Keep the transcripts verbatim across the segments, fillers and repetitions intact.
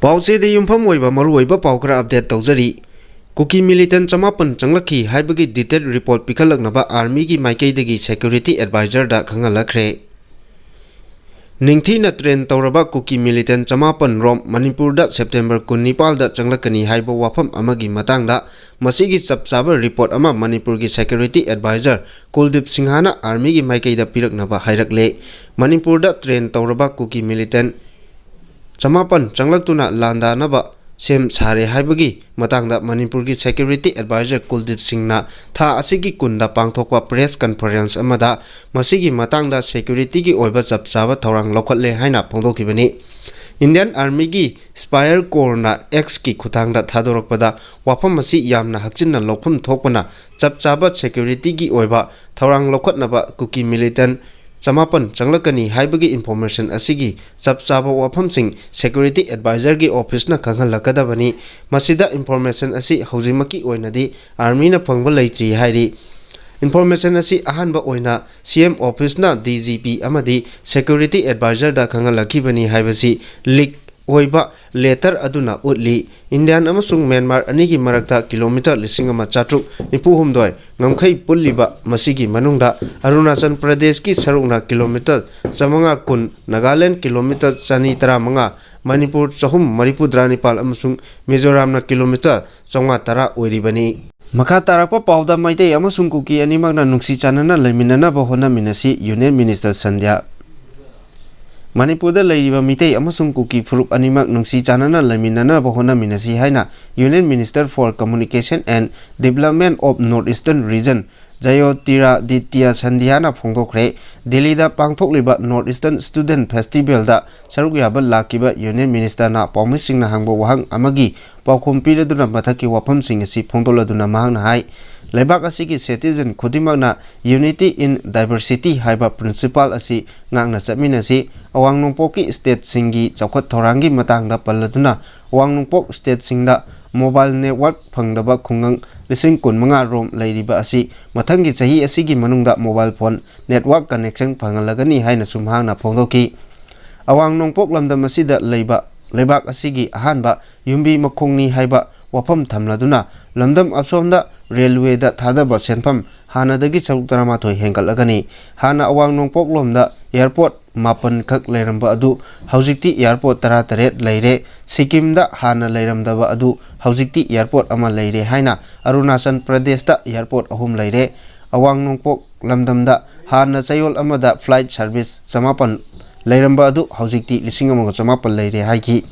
ꯄꯥꯎꯆꯦꯗ ꯌꯨꯝꯐꯝ ꯑꯣꯏꯕ ꯃꯔꯨꯑꯣꯏꯕ ꯄꯥꯎ ꯈꯔ ꯑꯞꯗꯦꯠ ꯇꯧꯖꯔꯤ꯫ ꯀꯨꯀꯤ ꯃꯤꯂꯤꯇꯦꯟ ꯆꯃꯥꯄꯟ ꯆꯪꯂꯛꯈꯤ ꯍꯥꯏꯕꯒꯤ ꯗꯤꯇꯦꯜ ꯔꯤꯄꯣꯔꯠ ꯄꯤꯈꯠꯂꯛꯅꯕ ꯑꯥꯔꯃꯤꯒꯤ ꯃꯥꯏꯀꯩꯗꯒꯤ ꯁꯦꯀ꯭ꯌꯨꯔꯤꯇꯤ ꯑꯦꯗꯚꯥꯏꯖꯔꯗ ꯈꯪꯍꯜꯂꯛꯈ꯭ꯔꯦ꯫ ꯅꯤꯡꯊꯤꯅ ꯇ꯭ꯔꯦꯟ ꯇꯧꯔꯕ ꯀꯨꯀꯤ ꯃꯤꯂꯤꯇꯦꯟ ꯆꯃꯥꯄꯟ ꯔꯣꯝ ꯃꯅꯤꯄꯨꯔꯗ ꯁꯦꯞꯇꯦꯝꯕꯔ ꯀꯨꯟꯅꯤꯄꯥꯜꯗ ꯆꯪꯂꯛꯀꯅꯤ ꯍꯥꯏꯕ ꯋꯥꯐꯝ ꯑꯃꯒꯤ ꯃꯇꯥꯡꯗ ꯃꯁꯤꯒꯤ ꯆꯞ ꯆꯥꯕ ꯔꯤꯄꯣꯔꯠ ꯑꯃ ꯃꯅꯤꯄꯨꯔꯒꯤ ꯁꯦꯀ꯭ꯌꯨꯔꯤꯇꯤ ꯑꯦꯗꯚꯥꯏꯖꯔ ꯀꯨꯜꯗꯤꯞ ꯁꯤꯡꯍꯅ ꯑꯥꯔꯃꯤꯒꯤ ꯃꯥꯏꯀꯩꯗ ꯄꯤꯔꯛꯅꯕ ꯍꯥꯏꯔꯛꯂꯦ꯫ ꯃꯅꯤꯄꯨꯔꯗ ꯇ꯭ꯔꯦꯟ ꯇꯧꯔꯕ ꯀꯨꯀꯤ ꯃꯤꯂꯤꯇꯦꯟ ꯆꯃꯥꯄꯟ ꯆꯪꯂꯛꯇꯨꯅ ꯂꯥꯟꯗꯥꯅꯕ ꯁꯦꯝ ꯁꯥꯔꯦ ꯍꯥꯏꯕꯒꯤ ꯃꯇꯥꯡꯗ ꯃꯅꯤꯄꯨꯔꯒꯤ ꯁꯦꯀ꯭ꯌꯨꯔꯤꯇꯤ ꯑꯦꯗꯚꯥꯏꯖꯔ ꯀꯨꯜꯗꯤꯞ ꯁꯤꯡꯅ ꯊꯥ ꯑꯁꯤꯒꯤ ꯀꯨꯟꯗ ꯄꯥꯡꯊꯣꯛꯄ ꯄ꯭ꯔꯦꯁ ꯀꯟꯐꯔꯦꯟꯁ ꯑꯃꯗ ꯃꯁꯤꯒꯤ ꯃꯇꯥꯡꯗ ꯁꯦꯀ꯭ꯌꯨꯔꯤꯇꯤꯒꯤ ꯑꯣꯏꯕ ꯆꯞ ꯆꯥꯕ ꯊꯧꯔꯥꯡ ꯂꯧꯈꯠꯂꯦ ꯍꯥꯏꯅ ꯐꯣꯡꯗꯣꯛꯈꯤꯕꯅꯤ꯫ ꯏꯟꯗꯤꯌꯟ ꯑꯥꯔꯃꯤꯒꯤ ꯁ꯭ꯄꯥꯏꯌꯔ ꯀꯣꯔꯅ ꯑꯦꯛꯁꯀꯤ ꯈꯨꯠꯊꯥꯡꯗ ꯊꯥꯗꯣꯔꯛꯄꯗ ꯋꯥꯐꯝ ꯑꯁꯤ ꯌꯥꯝꯅ ꯍꯛꯆꯤꯟꯅ ꯂꯧꯐꯝ ꯊꯣꯛꯄꯅ ꯆꯞ ꯆꯥꯕ ꯁꯦꯀ꯭ꯌꯨꯔꯤꯇꯤꯒꯤ ꯑꯣꯏꯕ ꯊꯧꯔꯥꯡ ꯂꯧꯈꯠꯅꯕ ꯀꯨꯀꯤ ꯃꯤꯂꯤꯇꯦꯟ ꯆꯃꯥꯄꯟ ꯆꯪꯂꯛꯀꯅꯤ ꯍꯥꯏꯕꯒꯤ ꯏꯟꯐꯣꯔꯃꯦꯁꯟ ꯑꯁꯤꯒꯤ ꯆꯞ ꯆꯥꯕ ꯋꯥꯐꯝꯁꯤꯡ ꯁꯦꯀ꯭ꯌꯨꯔꯤꯇꯤ ꯑꯦꯗꯚꯥꯏꯖꯔꯒꯤ ꯑꯣꯐꯤꯁꯅ ꯈꯪꯍꯜꯂꯛꯀꯗꯕꯅꯤ꯫ ꯃꯁꯤꯗ ꯏꯟꯐꯣꯔꯃꯦꯁꯟ ꯑꯁꯤ ꯍꯧꯖꯤꯛꯃꯛꯀꯤ ꯑꯣꯏꯅꯗꯤ ꯑꯥꯔꯃꯤꯅ ꯐꯪꯕ ꯂꯩꯇ꯭ꯔꯤ ꯍꯥꯏꯔꯤ꯫ ꯏꯟꯐꯣꯔꯃꯦꯁꯟ ꯑꯁꯤ ꯑꯍꯥꯟꯕ ꯑꯣꯏꯅ ꯁꯤ ꯑꯦꯝ ꯑꯣꯐꯤꯁꯅ ꯗꯤ ꯖꯤ ꯄꯤ ꯑꯃꯗꯤ ꯁꯦꯀ꯭ꯌꯨꯔꯤꯇꯤ ꯑꯦꯗꯚꯥꯏꯖꯔꯗ ꯈꯪꯍꯜꯂꯛꯈꯤꯕꯅꯤ ꯍꯥꯏꯕꯁꯤ ꯂꯤꯛ ꯑꯣꯏꯕ ꯂꯦꯇꯔ ꯑꯗꯨꯅ ꯎꯠꯂꯤ꯫ ꯏꯟꯗꯤꯌꯥꯟ ꯑꯃꯁꯨꯡ ꯃ꯭ꯌꯥꯟꯃꯥꯔ ꯑꯅꯤꯒꯤ ꯃꯔꯛꯇ ꯀꯤꯂꯣꯃꯤꯇꯔ ꯂꯤꯁꯤꯡ ꯑꯃ ꯆꯥꯇ꯭ꯔꯨꯛ ꯅꯤꯐꯨ ꯍꯨꯝꯗꯣꯏ ꯉꯝꯈꯩ ꯄꯨꯜꯂꯤꯕ, ꯃꯁꯤꯒꯤ ꯃꯅꯨꯡꯗ ꯑꯔꯨꯅꯥꯆꯜ ꯄ꯭ꯔꯗꯦꯁꯀꯤ ꯁꯔꯨꯛꯅ ꯀꯤꯂꯣꯃꯤꯇꯔ ꯆꯥꯃꯉꯥ ꯀꯨꯟ, ꯅꯥꯒꯥꯂꯦꯟ ꯀꯤꯂꯣꯃꯤꯇꯔ ꯆꯅꯤ ꯇꯔꯥꯃꯉꯥ, ꯃꯅꯤꯄꯨꯔ ꯆꯍꯨꯝ ꯃꯔꯤꯐꯨꯇꯔꯥ ꯅꯤꯄꯥꯜ ꯑꯃꯁꯨꯡ ꯃꯤꯖꯣꯔꯥꯝꯅ ꯀꯤꯂꯣꯃꯤꯇꯔ ꯆꯥꯃꯉꯥ ꯇꯔꯥ ꯑꯣꯏꯔꯤꯕꯅꯤ꯫ ꯃꯈꯥ ꯇꯥꯔꯛꯄ ꯄꯥꯎꯗ ꯃꯩꯇꯩ ꯑꯃꯁꯨꯡ ꯀꯨꯀꯤ ꯑꯅꯤꯃꯛꯅ ꯅꯨꯡꯁꯤ ꯆꯥꯟꯅꯅ ꯂꯩꯃꯤꯟꯅꯅꯕ ꯍꯣꯠꯅꯃꯤꯟꯅꯁꯤ, ꯌꯨꯅꯤꯌꯟ ꯃꯤꯅꯤꯁꯇꯔ ꯁꯟꯙ꯭ꯌꯥ꯫ ꯃꯅꯤꯄꯨꯔꯗ ꯂꯩꯔꯤꯕ ꯃꯤꯇꯩ ꯑꯃꯁꯨꯡ ꯀꯨꯀꯤ ꯐꯨꯔꯨꯞ ꯑꯅꯤꯃꯛ ꯅꯨꯡꯁꯤ ꯆꯥꯟꯅꯅ ꯂꯩꯃꯤꯟꯅꯅꯕ ꯍꯣꯠꯅꯃꯤꯟꯅꯁꯤ ꯍꯥꯏꯅ Union Minister for Communication and Development of North Eastern Region ꯖꯌꯣꯇꯤꯔꯥꯗꯤꯇ꯭ꯌ ꯁꯟꯙ꯭ꯌꯥꯅ ꯐꯣꯡꯗꯣꯛꯈ꯭ꯔꯦ꯫ ꯗꯤꯜꯂꯤꯗ ꯄꯥꯡꯊꯣꯛꯂꯤꯕ North Eastern Student Festivalꯗ ꯁꯔꯨꯛ ꯌꯥꯕ ꯂꯥꯛꯈꯤꯕ Union Ministerꯅ ꯄꯥꯎꯃꯤꯁꯤꯡꯅ ꯍꯪꯕ ꯋꯥꯍꯪ ꯑꯃꯒꯤ ꯄꯥꯎꯈꯨꯝ ꯄꯤꯔꯗꯨꯅ ꯃꯊꯛꯀꯤ ꯋꯥꯐꯝꯁꯤꯡ ꯑꯁꯤ ꯐꯣꯡꯗꯣꯛꯂꯗꯨꯅ ꯃꯍꯥꯛꯅ ꯍꯥꯏ, ꯂꯩꯕꯥꯛ ꯑꯁꯤꯒꯤ citizen ꯈꯨꯗꯤꯡꯃꯛꯅ Unity in Diversity ꯍꯥꯏꯕ principle ꯑꯁꯤ ꯉꯥꯛꯅ ꯆꯠꯃꯤꯟꯅꯁꯤ꯫ ꯑꯋꯥꯡ ꯅꯣꯡꯄꯣꯛꯀꯤ stateꯁꯤꯡꯒꯤ ꯆꯥꯎꯈꯠ ꯊꯧꯔꯥꯡꯒꯤ ꯃꯇꯥꯡꯗ ꯄꯜꯂꯗꯨꯅ, ꯑꯋꯥꯡ ꯅꯣꯡꯄꯣꯛ stateꯁꯤꯡꯗ mobile network ꯐꯪꯗꯕ ꯈꯨꯡꯒꯪ ꯂꯤꯁꯤꯡ ꯀꯨꯟꯃꯉꯥ ꯔꯣꯝ ꯂꯩꯔꯤꯕ ꯑꯁꯤ ꯃꯊꯪꯒꯤ ꯆꯍꯤ ꯑꯁꯤꯒꯤ ꯃꯅꯨꯡꯗ mobile phone network connection ꯐꯪꯍꯜꯂꯒꯅꯤ ꯍꯥꯏꯅꯁꯨ ꯃꯍꯥꯛꯅ ꯐꯣꯡꯗꯣꯛꯈꯤ꯫ ꯑꯋꯥꯡ ꯅꯣꯡꯄꯣꯛ ꯂꯝꯗꯝ ꯑꯁꯤꯗ ꯂꯩꯕ ꯂꯩꯕꯥꯛ ꯑꯁꯤꯒꯤ ꯑꯍꯥꯟꯕ ꯌꯨꯝꯕꯤ ꯃꯈꯣꯡꯅꯤ ꯍꯥꯏꯕ ꯋꯥꯐꯝ ꯊꯝꯂꯗꯨꯅ, ꯂꯝꯗꯝ ꯑꯁꯣꯝꯗ ꯔꯦꯜꯋꯦꯗ ꯊꯥꯗꯕ ꯁꯦꯟꯐꯝ ꯍꯥꯟꯅꯗꯒꯤ ꯁꯔꯨꯛ ꯇꯔꯥꯃꯥꯊꯣꯏ ꯍꯦꯟꯒꯠꯂꯒꯅꯤ꯫ ꯍꯥꯟꯅ ꯑꯋꯥꯡ ꯅꯣꯡꯄꯣꯛꯂꯣꯝꯗ ꯑꯦꯌꯥꯔꯄꯣꯔꯠ ꯃꯥꯄꯟ ꯈꯛ ꯂꯩꯔꯝꯕ ꯑꯗꯨ ꯍꯧꯖꯤꯛꯇꯤ ꯑꯦꯌꯥꯔꯄꯣꯔꯠ ꯇꯔꯥꯇꯔꯦꯠ ꯂꯩꯔꯦ꯫ ꯁꯤꯛꯀꯤꯝꯗ ꯍꯥꯟꯅ ꯂꯩꯔꯝꯗꯕ ꯑꯗꯨ ꯍꯧꯖꯤꯛꯇꯤ ꯑꯦꯌꯥꯔꯄꯣꯔꯠ ꯑꯃ ꯂꯩꯔꯦ ꯍꯥꯏꯅ ꯑꯔꯨꯅꯥꯆꯜ ꯄ꯭ꯔꯗꯦꯁꯇ ꯑꯦꯌꯥꯔꯄꯣꯔꯠ ꯑꯍꯨꯝ ꯂꯩꯔꯦ꯫ ꯑꯋꯥꯡ ꯅꯣꯡꯄꯣꯛ ꯂꯝꯗꯝꯗ ꯍꯥꯟꯅ ꯆꯌꯣꯜ ꯑꯃꯗ ꯐ꯭ꯂꯥꯏꯠ ꯁꯥꯔꯚꯤꯁ ꯆꯃꯥꯄꯟ ꯂꯩꯔꯝꯕ ꯑꯗꯨ ꯍꯧꯖꯤꯛꯇꯤ ꯂꯤꯁꯤꯡ ꯑꯃꯒ ꯆꯃꯥꯄꯟ ꯂꯩꯔꯦ ꯍꯥꯏꯈꯤ꯫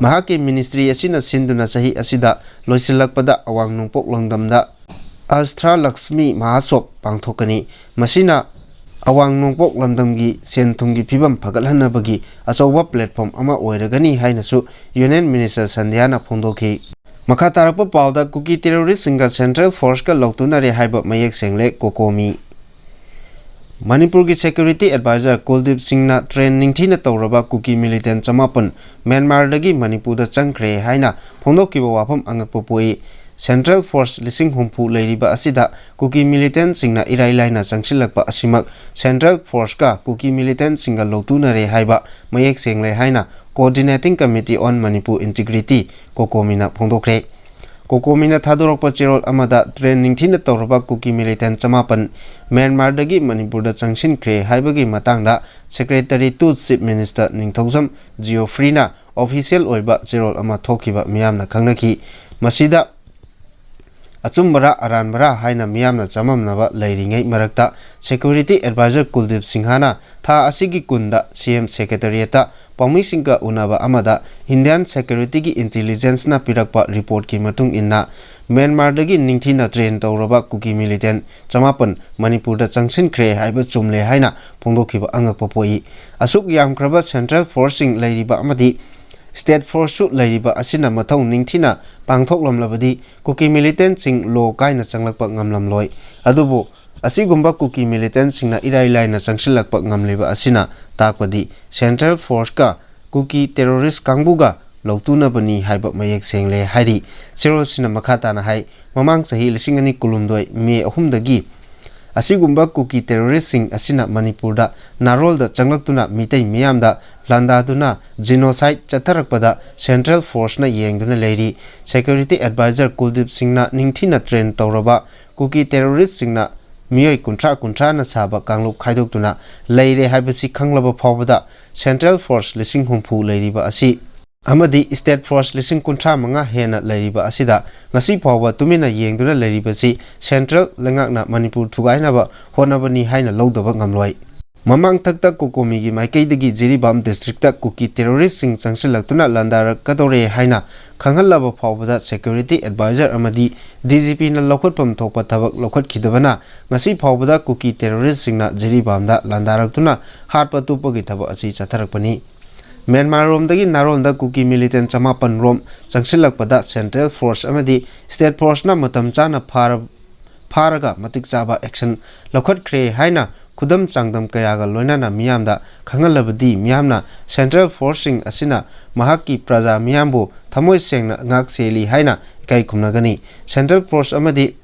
ꯃꯍꯥꯛꯀꯤ ꯃꯤꯅꯤꯁꯇ꯭ꯔꯤ ꯑꯁꯤꯅ ꯁꯤꯟꯗꯨꯅ ꯆꯍꯤ ꯑꯁꯤꯗ ꯂꯣꯏꯁꯤꯜꯂꯛꯄꯗ ꯑꯋꯥꯡ ꯅꯣꯡꯄꯣꯛ ꯂꯝꯗꯝꯗ ꯑꯁꯊ꯭ꯔꯥ ꯂꯛꯁꯃꯤ ꯃꯍꯥꯁꯣꯞ ꯄꯥꯡꯊꯣꯛꯀꯅꯤ꯫ ꯃꯁꯤꯅ ꯑꯋꯥꯡ ꯅꯣꯡꯄꯣꯛ ꯂꯝꯗꯝꯒꯤ ꯁꯦꯟ ꯊꯨꯝꯒꯤ ꯐꯤꯕꯝ ꯐꯒꯠꯍꯟꯅꯕꯒꯤ ꯑꯆꯧꯕ ꯄ꯭ꯂꯦꯠꯐꯣꯝ ꯑꯃ ꯑꯣꯏꯔꯒꯅꯤ ꯍꯥꯏꯅꯁꯨ ꯌꯨꯅꯤꯌꯟ ꯃꯤꯅꯤꯁꯇꯔ ꯁꯟꯙ꯭ꯌꯥꯅ ꯐꯣꯡꯗꯣꯛꯈꯤ꯫ ꯃꯈꯥ ꯇꯥꯔꯛꯄ ꯄꯥꯎꯗ, ꯀꯨꯀꯤ ꯇꯦꯔꯣꯔꯤꯁꯁꯤꯡꯒ ꯁꯦꯟꯇ꯭ꯔꯦꯜ ꯐꯣꯔꯁꯀ ꯂꯧꯇꯨꯅꯔꯦ ꯍꯥꯏꯕ ꯃꯌꯦꯛ ꯁꯦꯡꯂꯦ, ꯀꯣꯀꯣꯃꯤ꯫ ꯃꯅꯤꯄꯨꯔꯒꯤ ꯁꯦꯀ꯭ꯌꯨꯔꯤꯇꯤ ꯑꯦꯗꯚꯥꯏꯖꯔ ꯀꯨꯜꯗꯤꯞ ꯁꯤꯡꯅ ꯇ꯭ꯔꯦꯟ ꯅꯤꯡꯊꯤꯅ ꯇꯧꯔꯕ ꯀꯨꯀꯤ ꯃꯤꯂꯤꯇꯦꯟ ꯆꯃꯥꯄꯟ ꯃ꯭ꯌꯥꯟꯃꯥꯔꯗꯒꯤ ꯃꯅꯤꯄꯨꯔꯗ ꯆꯪꯈ꯭ꯔꯦ ꯍꯥꯏꯅ ꯐꯣꯡꯗꯣꯛꯈꯤꯕ ꯋꯥꯐꯝ ꯑꯉꯛꯄ ꯄꯣꯛꯏ꯫ ꯁꯦꯟꯇ꯭ꯔꯦꯜ ꯐꯣꯔꯁ ꯂꯤꯁꯤꯡ ꯍꯨꯝꯐꯨ ꯂꯩꯔꯤꯕ ꯑꯁꯤꯗ ꯀꯨꯀꯤ ꯃꯤꯂꯤꯇꯦꯟꯁꯤꯡꯅ ꯏꯔꯥꯏ ꯂꯥꯏꯅ ꯆꯪꯁꯤꯜꯂꯛꯄ ꯑꯁꯤꯃꯛ ꯁꯦꯟꯇ꯭ꯔꯦꯜ ꯐꯣꯔꯁꯀ ꯀꯨꯀꯤ ꯃꯤꯂꯤꯇꯦꯟꯁꯤꯡꯒ ꯂꯧꯇꯨꯅꯔꯦ ꯍꯥꯏꯕ ꯃꯌꯦꯛ ꯁꯦꯡꯂꯦ ꯍꯥꯏꯅ Coordinating Committee on Manipur Integrity, ꯀꯣꯀꯣꯃꯤꯅ ꯐꯣꯡꯗꯣꯛꯈ꯭ꯔꯦ꯫ ꯀꯣꯀꯣꯃꯤꯅ ꯊꯥꯗꯣꯔꯛꯄ ꯆꯦꯔꯣꯜ ꯑꯃꯗ ꯇ꯭ꯔꯦꯟ ꯅꯤꯡꯊꯤꯅ ꯇꯧꯔꯕ ꯀꯨꯀꯤ ꯃꯤꯂꯤꯇꯦꯟ ꯆꯃꯥꯄꯟ ꯃ꯭ꯌꯥꯟꯃꯥꯔꯗꯒꯤ ꯃꯅꯤꯄꯨꯔꯗ ꯆꯪꯁꯤꯟꯈ꯭ꯔꯦ ꯍꯥꯏꯕꯒꯤ ꯃꯇꯥꯡꯗ Secretary to Chief Minister Ningthoujam ꯖꯤꯑꯣꯐ꯭ꯔꯤꯅ ꯑꯣꯐꯤꯁꯤꯌꯦꯜ ꯑꯣꯏꯕ ꯆꯦꯔꯣꯜ ꯑꯃ ꯊꯣꯛꯈꯤꯕ ꯃꯤꯌꯥꯝꯅ ꯈꯪꯅꯈꯤ꯫ ꯃꯁꯤꯗ ꯑꯆꯨꯝꯕꯔꯥ ꯑꯔꯥꯟꯕꯔꯥ ꯍꯥꯏꯅ ꯃꯤꯌꯥꯝꯅ ꯆꯃꯝꯅꯕ ꯂꯩꯔꯤꯉꯩ ꯃꯔꯛꯇ, ꯁꯦꯀ꯭ꯌꯨꯔꯤꯇꯤ ꯑꯦꯗꯚꯥꯏꯖꯔ ꯀꯨꯜꯗꯤꯞ ꯁꯤꯡꯍꯅ ꯊꯥ ꯑꯁꯤꯒꯤ ꯀꯨꯟꯗ ꯁꯤ ꯑꯦꯝ ꯁꯦꯀ꯭ꯔꯦꯇꯔꯤꯌꯦꯠꯇ ꯄꯥꯎꯃꯤꯁꯤꯡꯒ ꯎꯅꯕ ꯑꯃꯗ ꯏꯟꯗꯤꯌꯥꯟ ꯁꯦꯀ꯭ꯌꯨꯔꯤꯇꯤꯒꯤ ꯏꯟꯇꯤꯂꯤꯖꯦꯟꯁꯅ ꯄꯤꯔꯛꯄ ꯔꯤꯄꯣꯔꯠꯀꯤ ꯃꯇꯨꯡ ꯏꯟꯅ, ꯃ꯭ꯌꯥꯟꯃꯥꯔꯗꯒꯤ ꯅꯤꯡꯊꯤꯅ ꯇ꯭ꯔꯦꯟ ꯇꯧꯔꯕ ꯀꯨꯀꯤ ꯃꯤꯂꯤꯇꯦꯟ ꯆꯃꯥꯄꯟ ꯃꯅꯤꯄꯨꯔꯗ ꯆꯪꯁꯤꯟꯈ꯭ꯔꯦ ꯍꯥꯏꯕ ꯆꯨꯝꯂꯦ ꯍꯥꯏꯅ ꯐꯣꯡꯗꯣꯛꯈꯤꯕ ꯑꯉꯛꯄ ꯄꯣꯛꯏ꯫ ꯑꯁꯨꯛ ꯌꯥꯝꯈ꯭ꯔꯕ ꯁꯦꯟꯇ꯭ꯔꯦꯜ ꯐꯣꯔꯁꯁꯤꯡ ꯂꯩꯔꯤꯕ ꯑꯃꯗꯤ ꯁ꯭ꯇꯦꯠ ꯐꯣꯔꯁꯁꯨ ꯂꯩꯔꯤꯕ ꯑꯁꯤꯅ ꯃꯊꯧ ꯅꯤꯡꯊꯤꯅ ꯄꯥꯡꯊꯣꯛꯂꯝꯂꯕꯗꯤ ꯀꯨꯀꯤ ꯃꯤꯂꯤꯇꯦꯟꯁꯤꯡ ꯂꯣ ꯀꯥꯏꯅ ꯆꯪꯂꯛꯄ ꯉꯝꯂꯝꯂꯣꯏ꯫ ꯑꯗꯨꯕꯨ ꯑꯁꯤꯒꯨꯝꯕ ꯀꯨꯀꯤ ꯃꯤꯂꯤꯇꯦꯟꯁꯤꯡꯅ ꯏꯔꯥꯏ ꯂꯥꯏꯅ ꯆꯪꯁꯤꯜꯂꯛꯄ ꯉꯝꯂꯤꯕ ꯑꯁꯤꯅ ꯇꯥꯛꯄꯗꯤ ꯁꯦꯟꯇ꯭ꯔꯦꯜ ꯐꯣꯔꯁꯀ ꯀꯨꯀꯤ ꯇꯦꯔꯣꯔꯤꯁ ꯀꯥꯡꯕꯨꯒ ꯂꯧꯇꯨꯅꯕꯅꯤ ꯍꯥꯏꯕ ꯃꯌꯦꯛ ꯁꯦꯡꯂꯦ ꯍꯥꯏꯔꯤ꯫ ꯆꯦꯔꯣꯜꯁꯤꯅ ꯃꯈꯥ ꯇꯥꯅ ꯍꯥꯏ, ꯃꯃꯥꯡ ꯆꯍꯤ ꯂꯤꯁꯤꯡ ꯑꯅꯤ ꯀꯨꯟꯍꯨꯝꯗꯣꯏ ꯃꯦ ꯑꯍꯨꯝꯗꯒꯤ ꯑꯁꯤꯒꯨꯝꯕ ꯀꯨꯀꯤ ꯇꯦꯔꯣꯔꯤꯁꯁꯤꯡ ꯑꯁꯤꯅ ꯃꯅꯤꯄꯨꯔꯗ ꯅꯥꯔꯣꯜꯗ ꯆꯪꯂꯛꯇꯨꯅ ꯃꯤꯇꯩ ꯃꯤꯌꯥꯝꯗ ꯂꯥꯟꯗꯥꯗꯨꯅ genocide ꯆꯠꯊꯔꯛꯄꯗ central forceꯅ ꯌꯦꯡꯗꯨꯅ ꯂꯩꯔꯤ꯫ Security advisor ꯀꯨꯜꯗꯤꯞ ꯁꯤꯡꯅ ꯅꯤꯡꯊꯤꯅ train ꯇꯧꯔꯕ ꯀꯨꯀꯤ ꯇꯦꯔꯣꯔꯤꯁꯁꯤꯡꯅ ꯃꯤꯑꯣꯏ ꯀꯨꯟꯊ꯭ꯔꯥ ꯀꯨꯟꯊ꯭ꯔꯥꯅ ꯁꯥꯕ ꯀꯥꯡꯂꯨꯞ ꯈꯥꯏꯗꯣꯛꯇꯨꯅ ꯂꯩꯔꯦ ꯍꯥꯏꯕꯁꯤ ꯈꯪꯂꯕ ꯐꯥꯎꯕꯗ central force ꯂꯤꯁꯤꯡ ꯍꯨꯝꯐꯨ ꯂꯩꯔꯤꯕ ꯑꯁꯤ ꯑꯃꯗꯤ state force ꯂꯤꯁꯤꯡ ꯀꯨꯟꯊ꯭ꯔꯥ ꯃꯉꯥ ꯍꯦꯟꯅ ꯂꯩꯔꯤꯕ ꯑꯁꯤꯗ ꯉꯁꯤ ꯐꯥꯎꯕ ꯇꯨꯃꯤꯟꯅ ꯌꯦꯡꯗꯨꯅ ꯂꯩꯔꯤꯕꯁꯤ central ꯂꯩꯉꯥꯛꯅ ꯃꯅꯤꯄꯨꯔ ꯊꯨꯒꯥꯏꯅꯕ ꯍꯣꯠꯅꯕꯅꯤ ꯍꯥꯏꯅ ꯂꯧꯗꯕ ꯉꯝꯂꯣꯏ꯫ ꯃꯃꯥꯡꯊꯛꯇ ꯀꯣꯀꯣꯃꯤꯒꯤ ꯃꯥꯏꯀꯩꯗꯒꯤ ꯖꯤꯔꯤꯕꯥꯝ districtꯇ ꯀꯨꯀꯤ ꯇꯦꯔꯣꯔꯤꯁꯁꯤꯡ ꯆꯪꯁꯤꯜꯂꯛꯇꯨꯅ ꯂꯥꯟꯗꯥꯔꯛꯀꯗꯧꯔꯦ ꯍꯥꯏꯅ ꯈꯪꯍꯜꯂꯕ ꯐꯥꯎꯕꯗ security advisor ꯑꯃꯗꯤ DGPꯅ ꯂꯧꯈꯠꯐꯝ ꯊꯣꯛꯄ ꯊꯕꯛ ꯂꯧꯈꯠꯈꯤꯗꯕꯅ ꯉꯁꯤ ꯐꯥꯎꯕꯗ ꯀꯨꯀꯤ ꯇꯦꯔꯣꯔꯤꯁꯁꯤꯡꯅ ꯖꯤꯔꯤꯕꯥꯝꯗ ꯂꯥꯟꯗꯥꯔꯛꯇꯨꯅ ꯍꯥꯠꯄ ꯇꯨꯞꯄꯒꯤ ꯊꯕꯛ ꯑꯁꯤ ꯆꯠꯊꯔꯛꯄꯅꯤ꯫ ꯃ꯭ꯌꯥꯟꯃꯥꯔꯔꯣꯝꯗꯒꯤ ꯅꯥꯔꯣꯟꯗ ꯀꯨꯀꯤ militant ꯆꯃꯥꯄꯟ ꯔꯣꯝ ꯆꯪꯁꯤꯜꯂꯛꯄꯗ central force ꯑꯃꯗꯤ state forceꯅ ꯃꯇꯝ ꯆꯥꯅ ꯐꯥꯔ-, ꯐꯥꯔꯒ ꯃꯇꯤꯛ ꯆꯥꯕ action ꯂꯧꯈꯠꯈ꯭ꯔꯦ ꯍꯥꯏꯅ ꯈꯨꯗꯝ ꯆꯥꯡꯗꯝ ꯀꯌꯥꯒ ꯂꯣꯏꯅꯅ ꯃꯤꯌꯥꯝꯗ ꯈꯪꯍꯜꯂꯕꯗꯤ ꯃꯤꯌꯥꯝꯅ central forceꯁꯤꯡ ꯑꯁꯤꯅ ꯃꯍꯥꯛꯀꯤ ꯄ꯭ꯔꯖꯥ ꯃꯤꯌꯥꯝꯕꯨ ꯊꯃꯣꯏ ꯁꯦꯡꯅ ꯉꯥꯛ ꯁꯦꯜꯂꯤ ꯍꯥꯏꯅ ꯏꯀꯥꯏ ꯈꯨꯝꯅꯒꯅꯤ꯫ Central force ꯑꯃꯗꯤ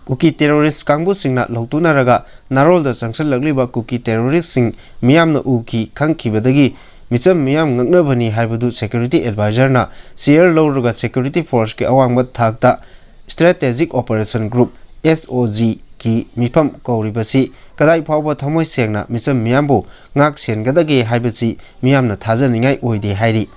ꯀꯨꯀꯤ terrorist ꯀꯥꯡꯕꯨꯁꯤꯡꯅ ꯂꯧꯇꯨꯅꯔꯒ ꯅꯥꯔꯣꯜꯗ ꯆꯪꯁꯤꯜꯂꯛꯂꯤꯕ ꯀꯨꯀꯤ terroristꯁꯤꯡ ꯃꯤꯌꯥꯝꯅ ꯎꯈꯤ ꯈꯪꯈꯤꯕꯗꯒꯤ ꯃꯤꯆꯝ ꯃꯤꯌꯥꯝ ꯉꯛꯅꯕꯅꯤ ꯍꯥꯏꯕꯗꯨ security advisorꯅ chair ꯂꯧꯔꯒ security forceꯀꯤ ꯑꯋꯥꯡꯕ ꯊꯥꯛꯇ Strategic Operation Group, SOGꯀꯤ ꯃꯤꯐꯝ ꯀꯧꯔꯤꯕꯁꯤ ꯀꯗꯥꯏ ꯐꯥꯎꯕ ꯊꯃꯣꯏ ꯁꯦꯡꯅ ꯃꯤꯆꯝ ꯃꯤꯌꯥꯝꯕꯨ ꯉꯥꯛ ꯁꯦꯟꯒꯗꯒꯦ ꯍꯥꯏꯕꯁꯤ ꯃꯤꯌꯥꯝꯅ ꯊꯥꯖꯅꯤꯡꯉꯥꯏ ꯑꯣꯏꯗꯦ ꯍꯥꯏꯔꯤ꯫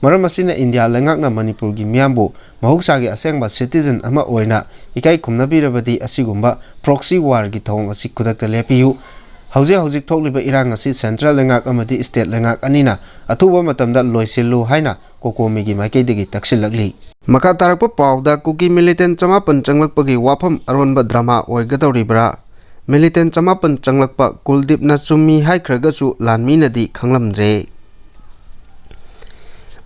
ꯃꯔꯝ ꯑꯁꯤꯅ ꯏꯟꯗꯤꯌꯥ ꯂꯩꯉꯥꯛꯅ ꯃꯅꯤꯄꯨꯔꯒꯤ ꯃꯤꯌꯥꯝꯕꯨ ꯃꯍꯧꯁꯥꯒꯤ ꯑꯁꯦꯡꯕ citizen ꯑꯃ ꯑꯣꯏꯅ ꯏꯀꯥꯏ ꯈꯨꯝꯅꯕꯤꯔꯕꯗꯤ ꯑꯁꯤꯒꯨꯝꯕ proxy warꯒꯤ ꯊꯧꯑꯣꯡ ꯑꯁꯤ ꯈꯨꯗꯛꯇ ꯂꯦꯞꯄꯤꯌꯨ꯫ ꯍꯧꯖꯤꯛ ꯍꯧꯖꯤꯛ ꯊꯣꯛꯂꯤꯕ ꯏꯔꯥꯡ ꯑꯁꯤ central ꯂꯩꯉꯥꯛ ꯑꯃꯗꯤ state ꯂꯩꯉꯥꯛ ꯑꯅꯤꯅ ꯑꯊꯨꯕ ꯃꯇꯝꯗ ꯂꯣꯏꯁꯤꯜꯂꯨ ꯍꯥꯏꯅ ꯀꯣꯀꯣꯃꯤꯒꯤ ꯃꯥꯏꯀꯩꯗꯒꯤ ꯇꯛꯁꯤꯜꯂꯛꯂꯤ꯫ ꯃꯈꯥ ꯇꯥꯔꯛꯄ ꯄꯥꯎꯗ ꯀꯨꯀꯤ militant ꯆꯃꯥꯄꯟ ꯆꯪꯂꯛꯄꯒꯤ ꯋꯥꯐꯝ ꯑꯔꯣꯟꯕ drama ꯑꯣꯏꯒꯗꯧꯔꯤꯕ꯭ꯔꯥ? Militant ꯆꯃꯥꯄꯟ ꯆꯪꯂꯛꯄ ꯀꯨꯜꯗꯤꯞꯅ ꯆꯨꯝꯃꯤ ꯍꯥꯏꯈ꯭ꯔꯒꯁꯨ ꯂꯥꯟꯃꯤꯅꯗꯤ ꯈꯪꯂꯝꯗ꯭ꯔꯦ꯫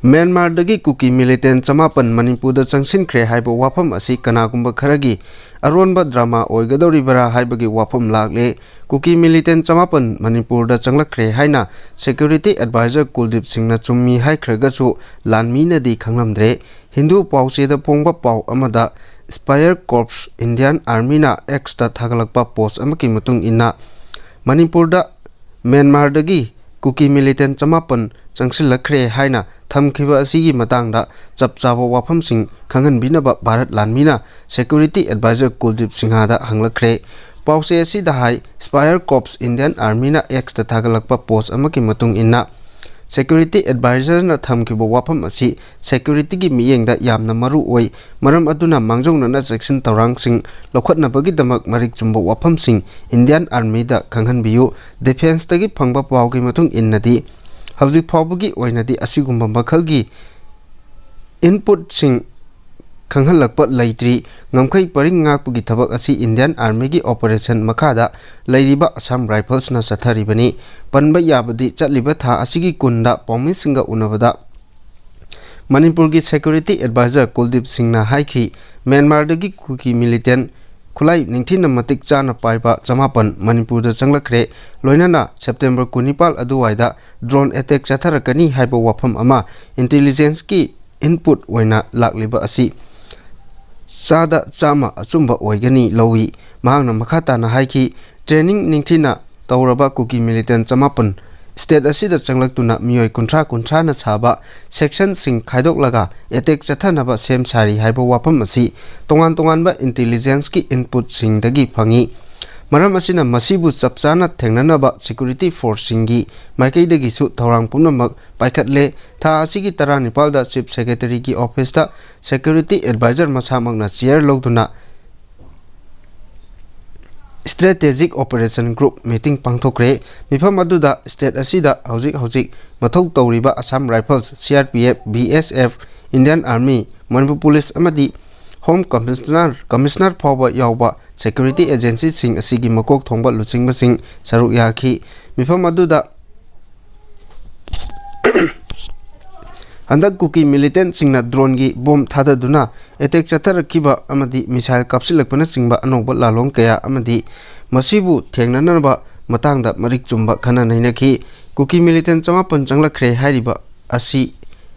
ꯃ꯭ꯌꯥꯟꯃꯥꯔꯗꯒꯤ ꯀꯨꯀꯤ militant ꯆꯃꯥꯄꯟ ꯃꯅꯤꯄꯨꯔꯗ ꯆꯪꯁꯤꯟꯈ꯭ꯔꯦ ꯍꯥꯏꯕ ꯋꯥꯐꯝ ꯑꯁꯤ ꯀꯅꯥꯒꯨꯝꯕ ꯈꯔꯒꯤ ꯑꯔꯣꯟꯕ drama ꯑꯣꯏꯒꯗꯧꯔꯤꯕ꯭ꯔꯥ ꯍꯥꯏꯕꯒꯤ ꯋꯥꯐꯝ ꯂꯥꯛꯂꯦ꯫ ꯀꯨꯀꯤ militant ꯆꯃꯥꯄꯟ ꯃꯅꯤꯄꯨꯔꯗ ꯆꯪꯂꯛꯈ꯭ꯔꯦ ꯍꯥꯏꯅ security advisor ꯀꯨꯜꯗꯤꯞ ꯁꯤꯡꯅ ꯆꯨꯝꯃꯤ ꯍꯥꯏꯈ꯭ꯔꯒꯁꯨ ꯂꯥꯟꯃꯤꯅꯗꯤ ꯈꯪꯂꯝꯗ꯭ꯔꯦ꯫ ꯍꯤꯟꯗꯨ ꯄꯥꯎꯆꯦꯗ ꯐꯣꯡꯕ ꯄꯥꯎ ꯑꯃꯗ Spear Corps Indian Armyꯅ Xꯇ ꯊꯥꯒꯠꯂꯛꯄ ꯄꯣꯁ ꯑꯃꯒꯤ ꯃꯇꯨꯡ ꯏꯟꯅ, ꯃꯅꯤꯄꯨꯔꯗ ꯃ꯭ꯌꯥꯟꯃꯥꯔꯗꯒꯤ ꯀꯨꯀꯤ ꯃꯤꯂꯤꯇꯦꯟ ꯆꯃꯥꯄꯟ ꯆꯪꯁꯤꯜꯂꯛꯈ꯭ꯔꯦ ꯍꯥꯏꯅ ꯊꯝꯈꯤꯕ ꯑꯁꯤꯒꯤ ꯃꯇꯥꯡꯗ ꯆꯞ ꯆꯥꯕ ꯋꯥꯐꯝꯁꯤꯡ ꯈꯪꯍꯟꯕꯤꯅꯕ ꯚꯥꯔꯠ ꯂꯥꯟꯃꯤꯅ ꯁꯦꯀ꯭ꯌꯨꯔꯤꯇꯤ ꯑꯦꯗꯚꯥꯏꯖꯔ ꯀꯨꯜꯗꯤꯞ ꯁꯤꯡꯍꯗ ꯍꯪꯂꯛꯈ꯭ꯔꯦ꯫ ꯄꯥꯎꯆꯦ ꯑꯁꯤꯗ ꯍꯥꯏ, Spear Corps Indian Armyꯅ Xꯇ ꯊꯥꯒꯠꯂꯛꯄ ꯄꯣꯁ ꯑꯃꯒꯤ ꯃꯇꯨꯡ ꯏꯟꯅ, ꯁꯦꯀ꯭ꯌꯨꯔꯤꯇꯤ ꯑꯦꯗꯚꯥꯏꯖꯔꯅ ꯊꯝꯈꯤꯕ ꯋꯥꯐꯝ ꯑꯁꯤ ꯁꯦꯀ꯭ꯌꯨꯔꯤꯇꯤꯒꯤ ꯃꯤꯠꯌꯦꯡꯗ ꯌꯥꯝꯅ ꯃꯔꯨ ꯑꯣꯏ, ꯃꯔꯝ ꯑꯗꯨꯅ ꯃꯥꯡꯖꯧꯅꯅ ꯆꯦꯛꯁꯤꯟ ꯊꯧꯔꯥꯡꯁꯤꯡ ꯂꯧꯈꯠꯅꯕꯒꯤꯗꯃꯛ ꯃꯔꯤꯛ ꯆꯨꯝꯕ ꯋꯥꯐꯝꯁꯤꯡ ꯏꯟꯗꯤꯌꯥꯟ ꯑꯥꯔꯃꯤꯗ ꯈꯪꯍꯟꯕꯤꯌꯨ꯫ ꯗꯤꯐꯦꯟꯁꯇꯒꯤ ꯐꯪꯕ ꯄꯥꯎꯒꯤ ꯃꯇꯨꯡ ꯏꯟꯅꯗꯤ, ꯍꯧꯖꯤꯛ ꯐꯥꯎꯕꯒꯤ ꯑꯣꯏꯅꯗꯤ ꯑꯁꯤꯒꯨꯝꯕ ꯃꯈꯜꯒꯤ ꯏꯟꯄꯨꯠꯁꯤꯡ ꯈꯪꯍꯜꯂꯛꯄ ꯂꯩꯇ꯭ꯔꯤ꯫ ꯉꯝꯈꯩ ꯄꯔꯤꯡ ꯉꯥꯛꯄꯒꯤ ꯊꯕꯛ ꯑꯁꯤ ꯏꯟꯗꯤꯌꯥꯟ ꯑꯥꯔꯃꯤꯒꯤ ꯑꯣꯄꯔꯦꯁꯟ ꯃꯈꯥꯗ ꯂꯩꯔꯤꯕ ꯑꯁꯥꯝ ꯔꯥꯏꯐꯜꯁꯅ ꯆꯠꯊꯔꯤꯕꯅꯤ꯫ ꯄꯟꯕ ꯌꯥꯕꯗꯤ, ꯆꯠꯂꯤꯕ ꯊꯥ ꯑꯁꯤꯒꯤ ꯀꯨꯟꯗ ꯄꯥꯎꯃꯤꯁꯤꯡꯒ ꯎꯅꯕꯗ ꯃꯅꯤꯄꯨꯔꯒꯤ ꯁꯦꯀ꯭ꯌꯨꯔꯤꯇꯤ ꯑꯦꯗꯚꯥꯏꯖꯔ ꯀꯨꯜꯗꯤꯞ ꯁꯤꯡꯅ ꯍꯥꯏꯈꯤ, ꯃ꯭ꯌꯥꯟꯃꯥꯔꯗꯒꯤ ꯀꯨꯀꯤ ꯃꯤꯂꯤꯇꯦꯟ ꯈꯨꯠꯂꯥꯏ ꯅꯤꯡꯊꯤꯅ ꯃꯇꯤꯛ ꯆꯥꯅ ꯄꯥꯏꯕ ꯆꯃꯥꯄꯟ ꯃꯅꯤꯄꯨꯔꯗ ꯆꯪꯂꯛꯈ꯭ꯔꯦ, ꯂꯣꯏꯅꯅ ꯁꯦꯞꯇꯦꯝꯕꯔ ꯀꯨꯟꯅꯤꯄꯥꯜ ꯑꯗꯨꯋꯥꯏꯗ ꯗ꯭ꯔꯣꯟ ꯑꯦꯇꯦꯛ ꯆꯠꯊꯔꯛꯀꯅꯤ ꯍꯥꯏꯕ ꯋꯥꯐꯝ ꯑꯃ ꯏꯟꯇꯦꯂꯤꯖꯦꯟꯁꯀꯤ ꯏꯟꯄꯨꯠ ꯑꯣꯏꯅ ꯂꯥꯛꯂꯤꯕ ꯑꯁꯤ ꯆꯥꯗ ꯆꯥꯝꯃ ꯑꯆꯨꯝꯕ ꯑꯣꯏꯒꯅꯤ ꯂꯧꯏ꯫ ꯃꯍꯥꯛꯅ ꯃꯈꯥ ꯇꯥꯅ ꯍꯥꯏꯈꯤ, ꯇ꯭ꯔꯦꯅꯤꯡ ꯅꯤꯡꯊꯤꯅ ꯇꯧꯔꯕ ꯀꯨꯀꯤ ꯃꯤꯂꯤꯇꯦꯟ ꯆꯃꯥꯄꯟ ꯁ꯭ꯇꯦꯠ ꯑꯁꯤꯗ ꯆꯪꯂꯛꯇꯨꯅ ꯃꯤꯑꯣꯏ ꯀꯨꯟꯊ꯭ꯔꯥ ꯀꯨꯟꯊ꯭ꯔꯥꯅ ꯁꯥꯕ ꯁꯦꯛꯁꯟꯁꯤꯡ ꯈꯥꯏꯗꯣꯛꯂꯒ ꯑꯦꯇꯦꯛ ꯆꯠꯊꯅꯕ ꯁꯦꯝ ꯁꯥꯔꯤ ꯍꯥꯏꯕ ꯋꯥꯐꯝ ꯑꯁꯤ ꯇꯣꯉꯥꯟ ꯇꯣꯉꯥꯟꯕ ꯏꯟꯇꯦꯂꯤꯖꯦꯟꯁꯀꯤ ꯏꯟꯄꯨꯠꯁꯤꯡꯗꯒꯤ ꯐꯪꯏ꯫ ꯃꯔꯝ ꯑꯁꯤꯅ ꯃꯁꯤꯕꯨ ꯆꯞ ꯆꯥꯅ ꯊꯦꯡꯅꯅꯕ ꯁꯦꯀ꯭ꯌꯨꯔꯤꯇꯤ ꯐꯣꯔꯁꯁꯤꯡꯒꯤ ꯃꯥꯏꯀꯩꯗꯒꯤꯁꯨ ꯊꯧꯔꯥꯡ ꯄꯨꯝꯅꯃꯛ ꯄꯥꯏꯈꯠꯂꯦ꯫ ꯊꯥ ꯑꯁꯤꯒꯤ ꯇꯔꯥꯅꯤꯄꯥꯜꯗ ꯆꯤꯐ ꯁꯦꯀ꯭ꯔꯦꯇꯔꯤꯒꯤ ꯑꯣꯐꯤꯁꯇ ꯁꯦꯀ꯭ꯌꯨꯔꯤꯇꯤ ꯑꯦꯗꯚꯥꯏꯖꯔ ꯃꯁꯥꯃꯛꯅ ꯆꯤꯌꯔ ꯂꯧꯗꯨꯅ ꯁ꯭ꯇ꯭ꯔꯦꯇꯦꯖꯤꯛ ꯑꯣꯄꯔꯦꯁꯟ ꯒ꯭ꯔꯨꯞ ꯃꯤꯇꯤꯡ ꯄꯥꯡꯊꯣꯛꯈ꯭ꯔꯦ꯫ ꯃꯤꯐꯝ ꯑꯗꯨꯗ ꯁ꯭ꯇꯦꯠ ꯑꯁꯤꯗ ꯍꯧꯖꯤꯛ ꯍꯧꯖꯤꯛ ꯃꯊꯧ ꯇꯧꯔꯤꯕ Assam rifles, C R P F, B S F, Indian army, Manipur police ꯑꯃꯗꯤ ꯍꯣꯝ ꯀꯃꯤꯁꯅꯔ, ꯀꯃꯤꯁꯅꯔ ꯐꯥꯎꯕ ꯌꯥꯎꯕ ꯁꯦꯀ꯭ꯌꯨꯔꯤꯇꯤ ꯑꯦꯖꯦꯟꯁꯤꯁꯤꯡ ꯑꯁꯤꯒꯤ ꯃꯀꯣꯛ ꯊꯣꯡꯕ ꯂꯨꯆꯤꯡꯕꯁꯤꯡ ꯁꯔꯨꯛ ꯌꯥꯈꯤ꯫ ꯃꯤꯐꯝ ꯑꯗꯨꯗ ꯍꯟꯗꯛ ꯀꯨꯀꯤ ꯃꯤꯂꯤꯇꯦꯟꯠꯁꯤꯡꯅ ꯗ꯭ꯔꯣꯟꯒꯤ ꯕꯣꯝ ꯊꯥꯗꯗꯨꯅ ꯑꯦꯇꯦꯛ ꯆꯠꯊꯔꯛꯈꯤꯕ ꯑꯃꯗꯤ ꯃꯤꯁꯥꯏꯜ ꯀꯥꯞꯁꯤꯜꯂꯛꯄꯅꯆꯤꯡꯕ ꯑꯅꯧꯕ ꯂꯥꯂꯣꯡ ꯀꯌꯥ ꯑꯃꯗꯤ ꯃꯁꯤꯕꯨ ꯊꯦꯡꯅꯅꯕ ꯃꯇꯥꯡꯗ ꯃꯔꯤꯛ ꯆꯨꯝꯕ ꯈꯟꯅ ꯅꯩꯅꯈꯤ꯫ ꯀꯨꯀꯤ ꯃꯤꯂꯤꯇꯦꯟꯠ ꯆꯃꯥꯄꯟ ꯆꯪꯂꯛꯈ꯭ꯔꯦ ꯍꯥꯏꯔꯤꯕ ꯑꯁꯤ